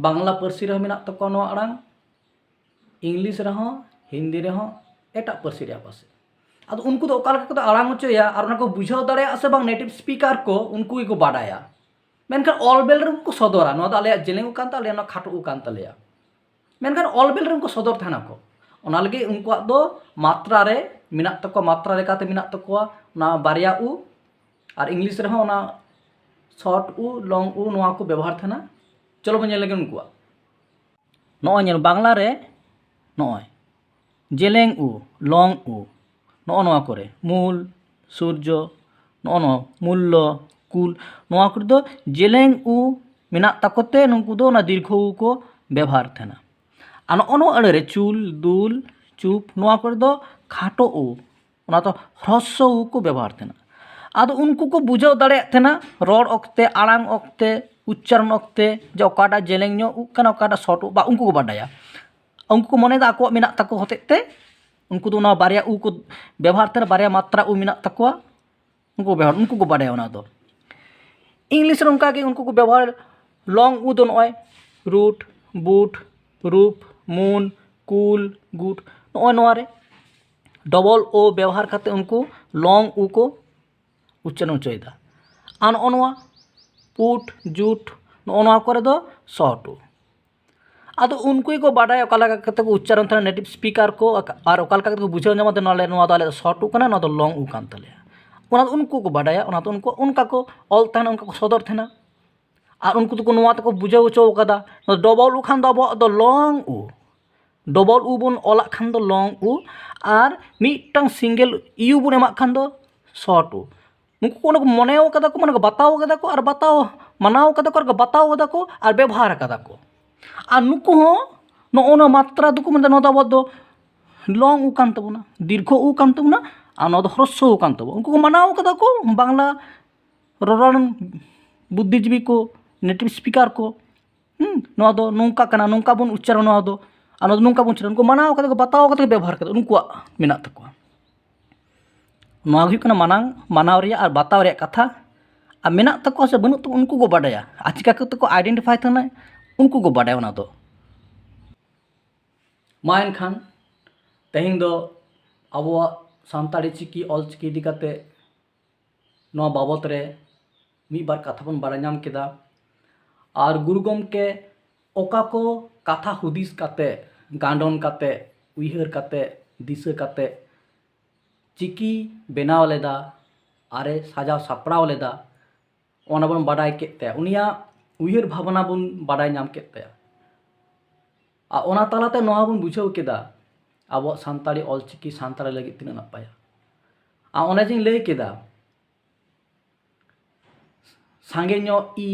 ᱵᱟᱝᱞᱟ ᱯᱟᱹᱨᱥᱤ ᱨᱮᱦᱚᱸ ᱢᱮᱱᱟᱜ ᱛᱟᱠᱚᱣᱟ ᱱᱚᱣᱟ ᱟᱲᱟᱝ, ᱤᱝᱞᱤᱥ ᱨᱮᱦᱚᱸ, ᱦᱤᱱᱫᱤ ᱨᱮᱦᱚᱸ, ᱮᱴᱟᱜ ᱯᱟᱹᱨᱥᱤ ᱨᱮᱭᱟᱜ ᱯᱟᱥᱮ᱾ ᱟᱫᱚ ᱩᱱᱠᱩ ᱫᱚ ᱚᱠᱟ ᱞᱮᱠᱟ ᱠᱚ ᱟᱲᱟᱝ ᱦᱚᱪᱚᱭᱟ ᱟᱨ ᱚᱱᱟ ᱠᱚ ᱵᱩᱡᱷᱟᱹᱣ ᱫᱟᱲᱮᱭᱟᱜᱼᱟ ᱥᱮ ᱵᱟᱝ ᱱᱮᱴᱤᱵᱷ ᱥᱯᱤᱠᱟᱨ ᱠᱚ, ᱩᱱᱠᱩ ᱜᱮᱠᱚ ᱵᱟᱰᱟᱭᱟ᱾ ᱢᱮᱱᱠᱷᱟᱱ ᱚᱞ ᱵᱮᱞ ᱨᱮ ᱩᱱᱠᱩ ᱥᱚᱫᱚᱨᱟ, ᱱᱚᱣᱟ ᱫᱚ ᱟᱞᱮᱭᱟᱜ ᱡᱮᱞᱮᱧ ᱩ ᱠᱟᱱ ᱛᱟᱞᱮᱭᱟ, ᱱᱚᱣᱟ ᱠᱷᱟᱴᱚ ᱩ ᱠᱟᱱ ᱛᱟᱞᱮᱭᱟ᱾ ᱢᱮᱱᱠᱷᱟᱱ ᱚᱞ ᱵᱮᱞ ᱨᱮ ᱩᱱᱠᱩ ᱥᱚᱫᱚᱨ ᱛᱟᱦᱮᱱᱟ ᱠᱚ᱾ ᱚᱱᱟ ᱞᱟᱹᱜᱤᱫ ᱩᱱᱠᱩᱣᱟᱜ ᱫᱚ ᱢᱟᱛᱨᱟ ᱨᱮ ᱢᱮᱱᱟᱜ ᱛᱟᱠᱚᱣᱟ, ᱢᱟᱛᱨᱟ ᱞᱮᱠᱟᱛᱮ ᱢᱮᱱᱟᱜ ᱛᱟᱠᱚᱣᱟ ᱚᱱᱟ ᱵᱟᱨᱭᱟ ᱩ, ᱟᱨ ᱤᱝᱞᱤᱥ ᱨᱮᱦᱚᱸ ᱚᱱᱟ ᱥᱚᱨᱴ ᱩ, ᱞᱚᱝ ᱩ, ᱱᱚᱣᱟ ᱠᱚ ᱵᱮᱵᱚᱦᱟᱨ ᱛᱟᱦᱮᱱᱟ᱾ ᱪᱚᱞᱚ ᱵᱚᱱ ᱧᱮᱞ ᱞᱮᱜᱮ ᱩᱱᱠᱩᱣᱟᱜ᱾ ᱱᱚᱜᱼᱚᱭ ᱧᱮᱞ, ᱵᱟᱝᱞᱟ ᱨᱮ ᱱᱚᱜᱼᱚᱭ ᱡᱮᱞᱮᱧ ᱩ, ᱞᱚᱝ ᱩ, ᱱᱚᱜᱼᱚ ᱱᱚᱣᱟ ᱠᱚᱨᱮ ᱢᱩᱞ, ᱥᱩᱨᱡᱚ, ᱱᱚᱜᱼᱚ ᱱᱚᱣᱟ ᱢᱩᱞᱞᱚ, ᱠᱩᱞ, ᱱᱚᱣᱟ ᱠᱚᱨᱮ ᱫᱚ ᱡᱮᱞᱮᱧ ᱩ ᱢᱮᱱᱟᱜ ᱛᱟᱠᱚ ᱛᱮ ᱱᱩᱠᱩ ᱫᱚ ᱚᱱᱟ ᱫᱤᱨᱜᱷᱚ ᱩ ᱠᱚ ᱵᱮᱵᱚᱦᱟᱨ ᱛᱟᱦᱮᱱᱟ᱾ ᱟᱨ ᱱᱚᱜᱼᱚ ᱱᱚᱣᱟ ᱟᱹᱲᱟᱹ ᱨᱮ ᱪᱩᱞ, ᱫᱩᱞ, ᱪᱩᱯ, ᱱᱚᱣᱟ ᱠᱚᱨᱮ ᱫᱚ ᱠᱷᱟᱴᱚ ᱩ, ᱚᱱᱟ ᱫᱚ ᱦᱨᱚᱥᱥᱚ ᱩ ᱠᱚ ᱵᱮᱵᱚᱦᱟᱨ ᱛᱟᱦᱮᱱᱟ᱾ ᱟᱫᱚ ᱩᱱᱠᱩ ᱠᱚ ᱵᱩᱡᱷᱟᱹᱣ ᱫᱟᱲᱮᱭᱟᱜ ᱛᱟᱦᱮᱱᱟ ᱨᱚᱲ ᱚᱠᱛᱮ, ᱟᱲᱟᱝ ᱚᱠᱛᱮ, ᱩᱪᱪᱟᱨᱚᱱ ᱚᱠᱛᱮ ᱡᱮ ᱚᱠᱟᱴᱟᱜ ᱡᱮᱞᱮᱧ ᱧᱚᱜ ᱩ ᱠᱟᱱᱟ, ᱚᱠᱟᱴᱟᱜ ᱥᱚᱨᱴ ᱩ, ᱵᱟ ᱩᱱᱠᱩ ᱠᱚ ᱵᱟᱰᱟᱭᱟ᱾ ᱩᱱᱠᱩ ᱠᱚ ᱢᱚᱱᱮᱭᱮᱫᱟ ᱟᱠᱚᱣᱟᱜ ᱢᱮᱱᱟᱜ ᱛᱟᱠᱚ ᱦᱚᱛᱮᱡ ᱛᱮ ᱩᱱᱠᱩ ᱫᱚ ᱚᱱᱟ ᱵᱟᱨᱭᱟ ᱩ ᱠᱚ ᱵᱮᱵᱚᱦᱟᱨ ᱛᱟᱦᱮᱱᱟ, ᱵᱟᱨᱭᱟ ᱢᱟᱛᱨᱟ ᱩ ᱢᱮᱱᱟᱜ ᱛᱟᱠᱚᱣᱟ, ᱩᱱᱠᱩ ᱠᱚ ᱵᱮᱵᱚᱦᱟᱨ, ᱩᱱᱠᱩ ᱠᱚ ᱵᱟᱰᱟᱭᱟ ᱚᱱᱟ ᱫᱚ᱾ ᱤᱝᱞᱤᱥ ᱨᱮ ᱚᱱᱠᱟ ᱜᱮ ᱩᱱᱠᱩ ᱠᱚ ᱵᱮᱵᱚᱦᱟᱨ, ᱞᱚᱝ ᱩ ᱫᱚ ᱱᱚᱜᱼᱚᱭ ᱨᱩᱴ, ᱵᱩᱴ, ᱨᱩᱯ, ᱢᱩᱱ, ᱠᱩᱞ, ᱜᱩᱴ, ᱱᱚᱜᱼᱚᱭ ᱱᱚᱣᱟ ᱨᱮ ᱰᱚᱵᱚᱞ ᱳ ᱵᱮᱵᱚᱦᱟᱨ ᱠᱟᱛᱮ ᱩᱱᱠᱩ ᱞᱚᱝ ᱩ ᱠᱚ ᱩᱪᱪᱟᱨᱚᱱ ᱦᱚᱪᱚᱭᱮᱫᱟ᱾ ᱟᱨ ᱱᱚᱜᱼᱚ ᱱᱚᱣᱟ ᱯᱩᱴ, ᱡᱩᱴ, ᱱᱚᱜᱼᱚ ᱱᱚᱣᱟ ᱠᱚᱨᱮ ᱫᱚ ᱥᱚᱨᱴ ᱩ᱾ ᱟᱫᱚ ᱩᱱᱠᱩ ᱜᱮᱠᱚ ᱵᱟᱰᱟᱭᱟ ᱚᱠᱟ ᱞᱮᱠᱟ ᱠᱟᱛᱮ ᱠᱚ ᱩᱪᱪᱟᱨᱚᱱ ᱛᱟᱦᱮᱱᱟ ᱱᱮᱴᱤᱵᱷ ᱥᱯᱤᱠᱟᱨ ᱠᱚ, ᱟᱨ ᱚᱠᱟ ᱞᱮᱠᱟ ᱠᱟᱛᱮ ᱠᱚ ᱵᱩᱡᱷᱟᱹᱣ ᱧᱟᱢᱟ ᱡᱮ ᱱᱚᱣᱟ ᱫᱚ ᱟᱞᱮ ᱥᱚᱨᱴ ᱩ ᱠᱟᱱᱟ, ᱱᱚᱣᱟ ᱫᱚ ᱞᱚᱝ ᱩ ᱠᱟᱱ ᱛᱟᱞᱮᱭᱟ᱾ ᱚᱱᱟ ᱫᱚ ᱩᱱᱠᱩ ᱠᱚ ᱵᱟᱰᱟᱭᱟ, ᱚᱱᱟ ᱫᱚ ᱩᱱᱠᱩ ᱚᱱᱠᱟ ᱠᱚ ᱚᱞ ᱛᱟᱦᱮᱱᱟ, ᱚᱱᱠᱟ ᱠᱚ ᱥᱚᱫᱚᱨ ᱛᱟᱦᱮᱱᱟ᱾ ᱟᱨ ᱩᱱᱠᱩ ᱫᱚᱠᱚ ᱱᱚᱣᱟ ᱛᱮᱠᱚ ᱵᱩᱡᱷᱟᱹᱣ ᱦᱚᱪᱚ ᱠᱟᱫᱟ, ᱱᱚᱣᱟ ᱰᱚᱵᱚᱞ ᱩ ᱠᱷᱟᱱ ᱫᱚ ᱟᱵᱚᱣᱟᱜ ᱫᱚ ᱞᱚᱝ ᱩ, ᱰᱚᱵᱚᱞ ᱩ ᱵᱚᱱ ᱚᱞᱟᱜ ᱠᱷᱟᱱ ᱫᱚ ᱞᱚᱝ ᱩ, ᱟᱨ ᱢᱤᱫᱴᱟᱝ ᱥᱤᱝᱜᱮᱞ ᱤᱭᱩ ᱵᱚᱱ ᱮᱢᱟᱜ ᱠᱷᱟᱱ ᱫᱚ ᱥᱚᱨᱴ ᱩ᱾ ᱱᱩᱠᱩ ᱠᱚ ᱚᱱᱟ ᱠᱚ ᱢᱚᱱᱮᱣ ᱠᱟᱫᱟ ᱠᱚ, ᱢᱟᱱᱮ ᱠᱚ ᱵᱟᱛᱟᱣ ᱠᱟᱫᱟ ᱠᱚ, ᱟᱨ ᱵᱟᱛᱟᱣ, ᱢᱟᱱᱟᱣ ᱠᱟᱫᱟ ᱠᱚ, ᱟᱨ ᱠᱚ ᱵᱟᱛᱟᱣ ᱠᱟᱫᱟ ᱠᱚ, ᱟᱨ ᱵᱮᱵᱚᱦᱟᱨ ᱠᱟᱫᱟ ᱠᱚ᱾ ᱟᱨ ᱱᱩᱠᱩ ᱦᱚᱸ ᱱᱚᱜᱼᱚ ᱱᱚᱣᱟ ᱢᱟᱛᱨᱟ ᱫᱚᱠᱚ ᱢᱮᱱᱫᱟ, ᱱᱚᱣᱟ ᱫᱚ ᱟᱵᱚᱣᱟᱜ ᱫᱚ ᱞᱚᱝ ᱩ ᱠᱟᱱ ᱛᱟᱵᱚᱱᱟ, ᱫᱤᱨᱜᱷᱚ ᱩ ᱠᱟᱱ ᱛᱟᱵᱚᱱᱟ, ᱟᱨ ᱱᱚᱣᱟ ᱫᱚ ᱦᱨᱚᱥᱥᱚ ᱩ ᱠᱟᱱ ᱛᱟᱵᱚᱱᱟ᱾ ᱩᱱᱠᱩ ᱠᱚ ᱢᱟᱱᱟᱣ ᱠᱟᱫᱟ ᱠᱚ, ᱵᱟᱝᱞᱟ ᱨᱚᱨᱚᱲ ᱵᱩᱫᱽᱫᱷᱤᱡᱤᱵᱤ ᱠᱚ, ᱱᱮᱴᱤᱵᱷ ᱥᱯᱤᱠᱟᱨ ᱠᱚ, ᱱᱚᱣᱟ ᱫᱚ ᱱᱚᱝᱠᱟ ᱠᱟᱱᱟ, ᱱᱚᱝᱠᱟ ᱵᱚᱱ ᱩᱪᱪᱟᱨᱟ ᱱᱚᱣᱟ ᱫᱚ, ᱟᱨ ᱱᱚᱣᱟ ᱫᱚ ᱱᱚᱝᱠᱟ ᱵᱚᱱ ᱩᱪᱪᱟᱨᱟ᱾ ᱩᱱᱠᱩ ᱢᱟᱱᱟᱣ ᱠᱟᱛᱮ ᱠᱚ, ᱵᱟᱛᱟᱣ ᱠᱟᱛᱮ ᱠᱚ ᱵᱮᱵᱚᱦᱟᱨ ᱠᱟᱫᱟ, ᱩᱱᱠᱩᱣᱟᱜ ᱢᱮᱱᱟᱜ ᱛᱟᱠᱚᱣᱟ᱾ ᱱᱚᱣᱟ ᱜᱮ ᱦᱩᱭᱩᱜ ᱠᱟᱱᱟ ᱢᱟᱱᱟᱣ, ᱢᱟᱱᱟᱣ ᱨᱮᱭᱟᱜ ᱟᱨ ᱵᱟᱛᱟᱣ ᱨᱮᱭᱟᱜ ᱠᱟᱛᱷᱟ᱾ ᱟᱨ ᱢᱮᱱᱟᱜ ᱛᱟᱠᱚᱣᱟ ᱥᱮ ᱵᱟᱹᱱᱩᱜ ᱛᱟᱠᱚᱣᱟ, ᱩᱱᱠᱩ ᱠᱚ ᱵᱟᱰᱟᱭᱟ᱾ ᱟᱨ ᱪᱤᱠᱟ ᱠᱟᱛᱮ ᱠᱚ identify ᱛᱟᱦᱮᱱᱟ, ᱩᱱᱠᱩ ᱠᱚ ᱵᱟᱰᱟᱭᱟ ᱚᱱᱟ ᱫᱚ᱾ ᱢᱟ ᱮᱱᱠᱷᱟᱱ ᱛᱮᱦᱮᱧ ᱫᱚ ᱟᱵᱚᱣᱟᱜ ᱥᱟᱱᱛᱟᱲᱤ ᱪᱤᱠᱤ, ᱚᱞ ᱪᱤᱠᱤ ᱤᱫᱤ ᱠᱟᱛᱮ ᱱᱚᱣᱟ ᱵᱟᱵᱚᱛ ᱨᱮ ᱢᱤᱫ ᱵᱟᱨ ᱠᱟᱛᱷᱟ ᱵᱚᱱ ᱵᱟᱲᱟᱭ ᱧᱟᱢ ᱠᱮᱫᱟ᱾ ᱟᱨ ᱜᱩᱨᱩ ᱜᱚᱢᱠᱮ ᱚᱠᱟ ᱠᱚ ᱠᱟᱛᱷᱟ ᱦᱩᱫᱤᱥ ᱠᱟᱛᱮ, ᱜᱟᱱᱰᱚᱱ ᱠᱟᱛᱮ, ᱩᱭᱦᱟᱹᱨ ᱠᱟᱛᱮ, ᱫᱤᱥᱟᱹ ᱠᱟᱛᱮ ᱪᱤᱠᱤ ᱵᱮᱱᱟᱣ ᱞᱮᱫᱟ, ᱟᱨᱮ ᱥᱟᱡᱟᱣ ᱥᱟᱯᱲᱟᱣ ᱞᱮᱫᱟ, ᱚᱱᱟ ᱵᱚᱱ ᱵᱟᱰᱟᱭ ᱠᱮᱫ ᱛᱟᱭᱟ, ᱩᱱᱤᱭᱟᱜ ᱩᱭᱦᱟᱹᱨ ᱵᱷᱟᱵᱽᱱᱟ ᱵᱚᱱ ᱵᱟᱰᱟᱭ ᱧᱟᱢ ᱠᱮᱫ ᱛᱟᱭᱟ᱾ ᱟᱨ ᱚᱱᱟ ᱛᱟᱞᱟᱛᱮ ᱱᱚᱣᱟ ᱵᱚᱱ ᱵᱩᱡᱷᱟᱹᱣ ᱠᱮᱫᱟ, ᱟᱵᱚᱣᱟᱜ ᱥᱟᱱᱛᱟᱲᱤ ᱚᱞᱪᱤᱠᱤ ᱥᱟᱱᱛᱟᱲᱤ ᱞᱟᱹᱜᱤᱫ ᱛᱤᱱᱟᱹᱜ ᱱᱟᱯᱟᱭᱟ᱾ ᱟᱨ ᱚᱱᱮ ᱡᱮᱧ ᱞᱟᱹᱭ ᱠᱮᱫᱟ, ᱥᱟᱸᱜᱮ ᱧᱚᱜ ᱤ,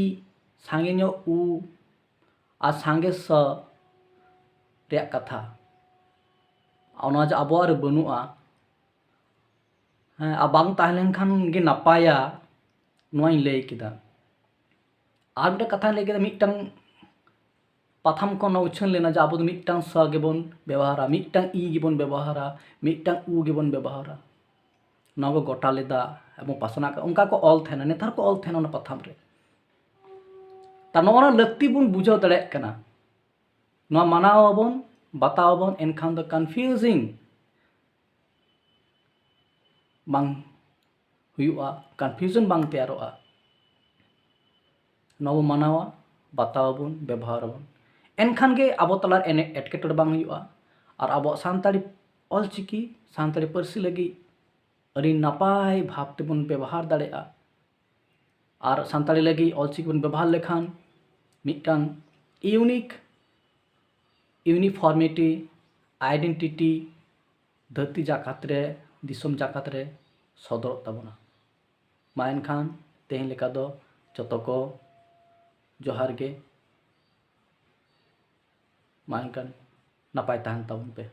ᱥᱟᱸᱜᱮ ᱧᱚᱜ ᱩ, ᱟᱨ ᱥᱟᱸᱜᱮ ᱥᱚ ᱨᱮᱭᱟᱜ ᱠᱟᱛᱷᱟ, ᱚᱱᱟ ᱡᱮ ᱟᱵᱚᱣᱟᱜ ᱨᱮ ᱵᱟᱹᱱᱩᱜᱼᱟ, ᱦᱮᱸ, ᱟᱨ ᱵᱟᱝ ᱛᱟᱦᱮᱸ ᱞᱮᱱᱠᱷᱟᱱ ᱜᱮ ᱱᱟᱯᱟᱭᱟ, ᱱᱚᱣᱟᱧ ᱞᱟᱹᱭ ᱠᱮᱫᱟ᱾ ᱟᱨ ᱢᱤᱫᱴᱟᱝ ᱠᱟᱛᱷᱟᱧ ᱞᱟᱹᱭ ᱠᱮᱫᱟ, ᱢᱤᱫᱴᱟᱝ ᱯᱟᱛᱷᱟᱢ ᱠᱷᱚᱱ ᱱᱚᱣᱟ ᱩᱪᱷᱟᱹᱱ ᱞᱮᱱᱟ ᱡᱮ ᱟᱵᱚ ᱫᱚ ᱢᱤᱫᱴᱟᱝ ᱥᱚ ᱜᱮᱵᱚᱱ ᱵᱮᱵᱚᱦᱟᱨᱟ, ᱢᱤᱫᱴᱟᱝ ᱤ ᱜᱮᱵᱚᱱ ᱵᱮᱵᱚᱦᱟᱨᱟ, ᱢᱤᱫᱴᱟᱝ ᱩ ᱜᱮᱵᱚᱱ ᱵᱮᱵᱚᱦᱟᱨᱟ᱾ ᱱᱚᱣᱟ ᱠᱚ ᱜᱚᱴᱟ ᱞᱮᱫᱟ ᱮᱵᱚᱝ ᱯᱟᱥᱱᱟᱣ ᱠᱟᱜ, ᱚᱱᱠᱟ ᱠᱚ ᱚᱞ ᱛᱟᱦᱮᱱᱟ, ᱱᱮᱛᱟᱨ ᱠᱚ ᱚᱞ ᱛᱟᱦᱮᱱᱟ ᱚᱱᱟ ᱯᱟᱛᱷᱟᱢ ᱨᱮ᱾ ᱛᱟ ᱱᱚᱣᱟ ᱨᱮᱱᱟᱜ ᱞᱟᱹᱠᱛᱤ ᱵᱚᱱ ᱵᱩᱡᱷᱟᱹᱣ ᱫᱟᱲᱮᱭᱟᱜ ᱠᱟᱱᱟ᱾ ᱱᱚᱣᱟ ᱢᱟᱱᱟᱣ ᱟᱵᱚᱱ, ᱵᱟᱛᱟᱣ ᱟᱵᱚᱱ, ᱮᱱᱠᱷᱟᱱ ᱫᱚ confusing ᱵᱟᱝ ᱦᱩᱭᱩᱜᱼᱟ, confusion ᱵᱟᱝ ᱛᱮᱭᱟᱨᱚᱜᱼᱟ᱾ ᱱᱚᱣᱟ ᱵᱚᱱ ᱢᱟᱱᱟᱣᱟ, ᱵᱟᱛᱟᱣ ᱟᱵᱚᱱ, ᱵᱮᱵᱚᱦᱟᱨ ᱟᱵᱚᱱ, ᱮᱱᱠᱷᱟᱱ ᱜᱮ ᱟᱵᱚ ᱛᱟᱞᱟᱨᱮ ᱮᱱᱮ-, ᱮᱴᱠᱮᱴᱚᱬᱮ ᱵᱟᱝ ᱦᱩᱭᱩᱜᱼᱟ᱾ ᱟᱨ ᱟᱵᱚᱣᱟᱜ ᱥᱟᱱᱛᱟᱲᱤ ᱚᱞᱪᱤᱠᱤ, ᱥᱟᱱᱛᱟᱲᱤ ᱯᱟᱹᱨᱥᱤ ᱞᱟᱹᱜᱤᱫ ᱟᱹᱰᱤ ᱱᱟᱯᱟᱭ ᱵᱷᱟᱵᱽ ᱛᱮᱵᱚᱱ ᱵᱮᱵᱚᱦᱟᱨ ᱫᱟᱲᱮᱭᱟᱜᱼᱟ᱾ ᱟᱨ ᱥᱟᱱᱛᱟᱲᱤ ᱞᱟᱹᱜᱤᱫ ᱚᱞᱪᱤᱠᱤ ᱵᱚᱱ ᱵᱮᱵᱚᱦᱟᱨ ᱞᱮᱠᱷᱟᱱ ᱢᱤᱫᱴᱟᱝ unique uniformity, identity ᱫᱷᱟᱹᱨᱛᱤ ᱡᱟᱠᱟᱛ ᱨᱮ, ᱫᱤᱥᱚᱢ ᱡᱟᱠᱟᱛ ᱨᱮ ᱥᱚᱫᱚᱨᱚᱜ ᱛᱟᱵᱚᱱᱟ᱾ ᱢᱟ ᱮᱱᱠᱷᱟᱱ ᱛᱮᱦᱮᱧ ᱞᱮᱠᱟ ᱫᱚ ᱡᱚᱛᱚ ᱠᱚ ᱡᱚᱦᱟᱨ ᱜᱮ᱾ ᱢᱟ ᱮᱱᱠᱷᱟᱱ ᱱᱟᱯᱟᱭ ᱛᱟᱦᱮᱱ ᱛᱟᱵᱚᱱ ᱯᱮ᱾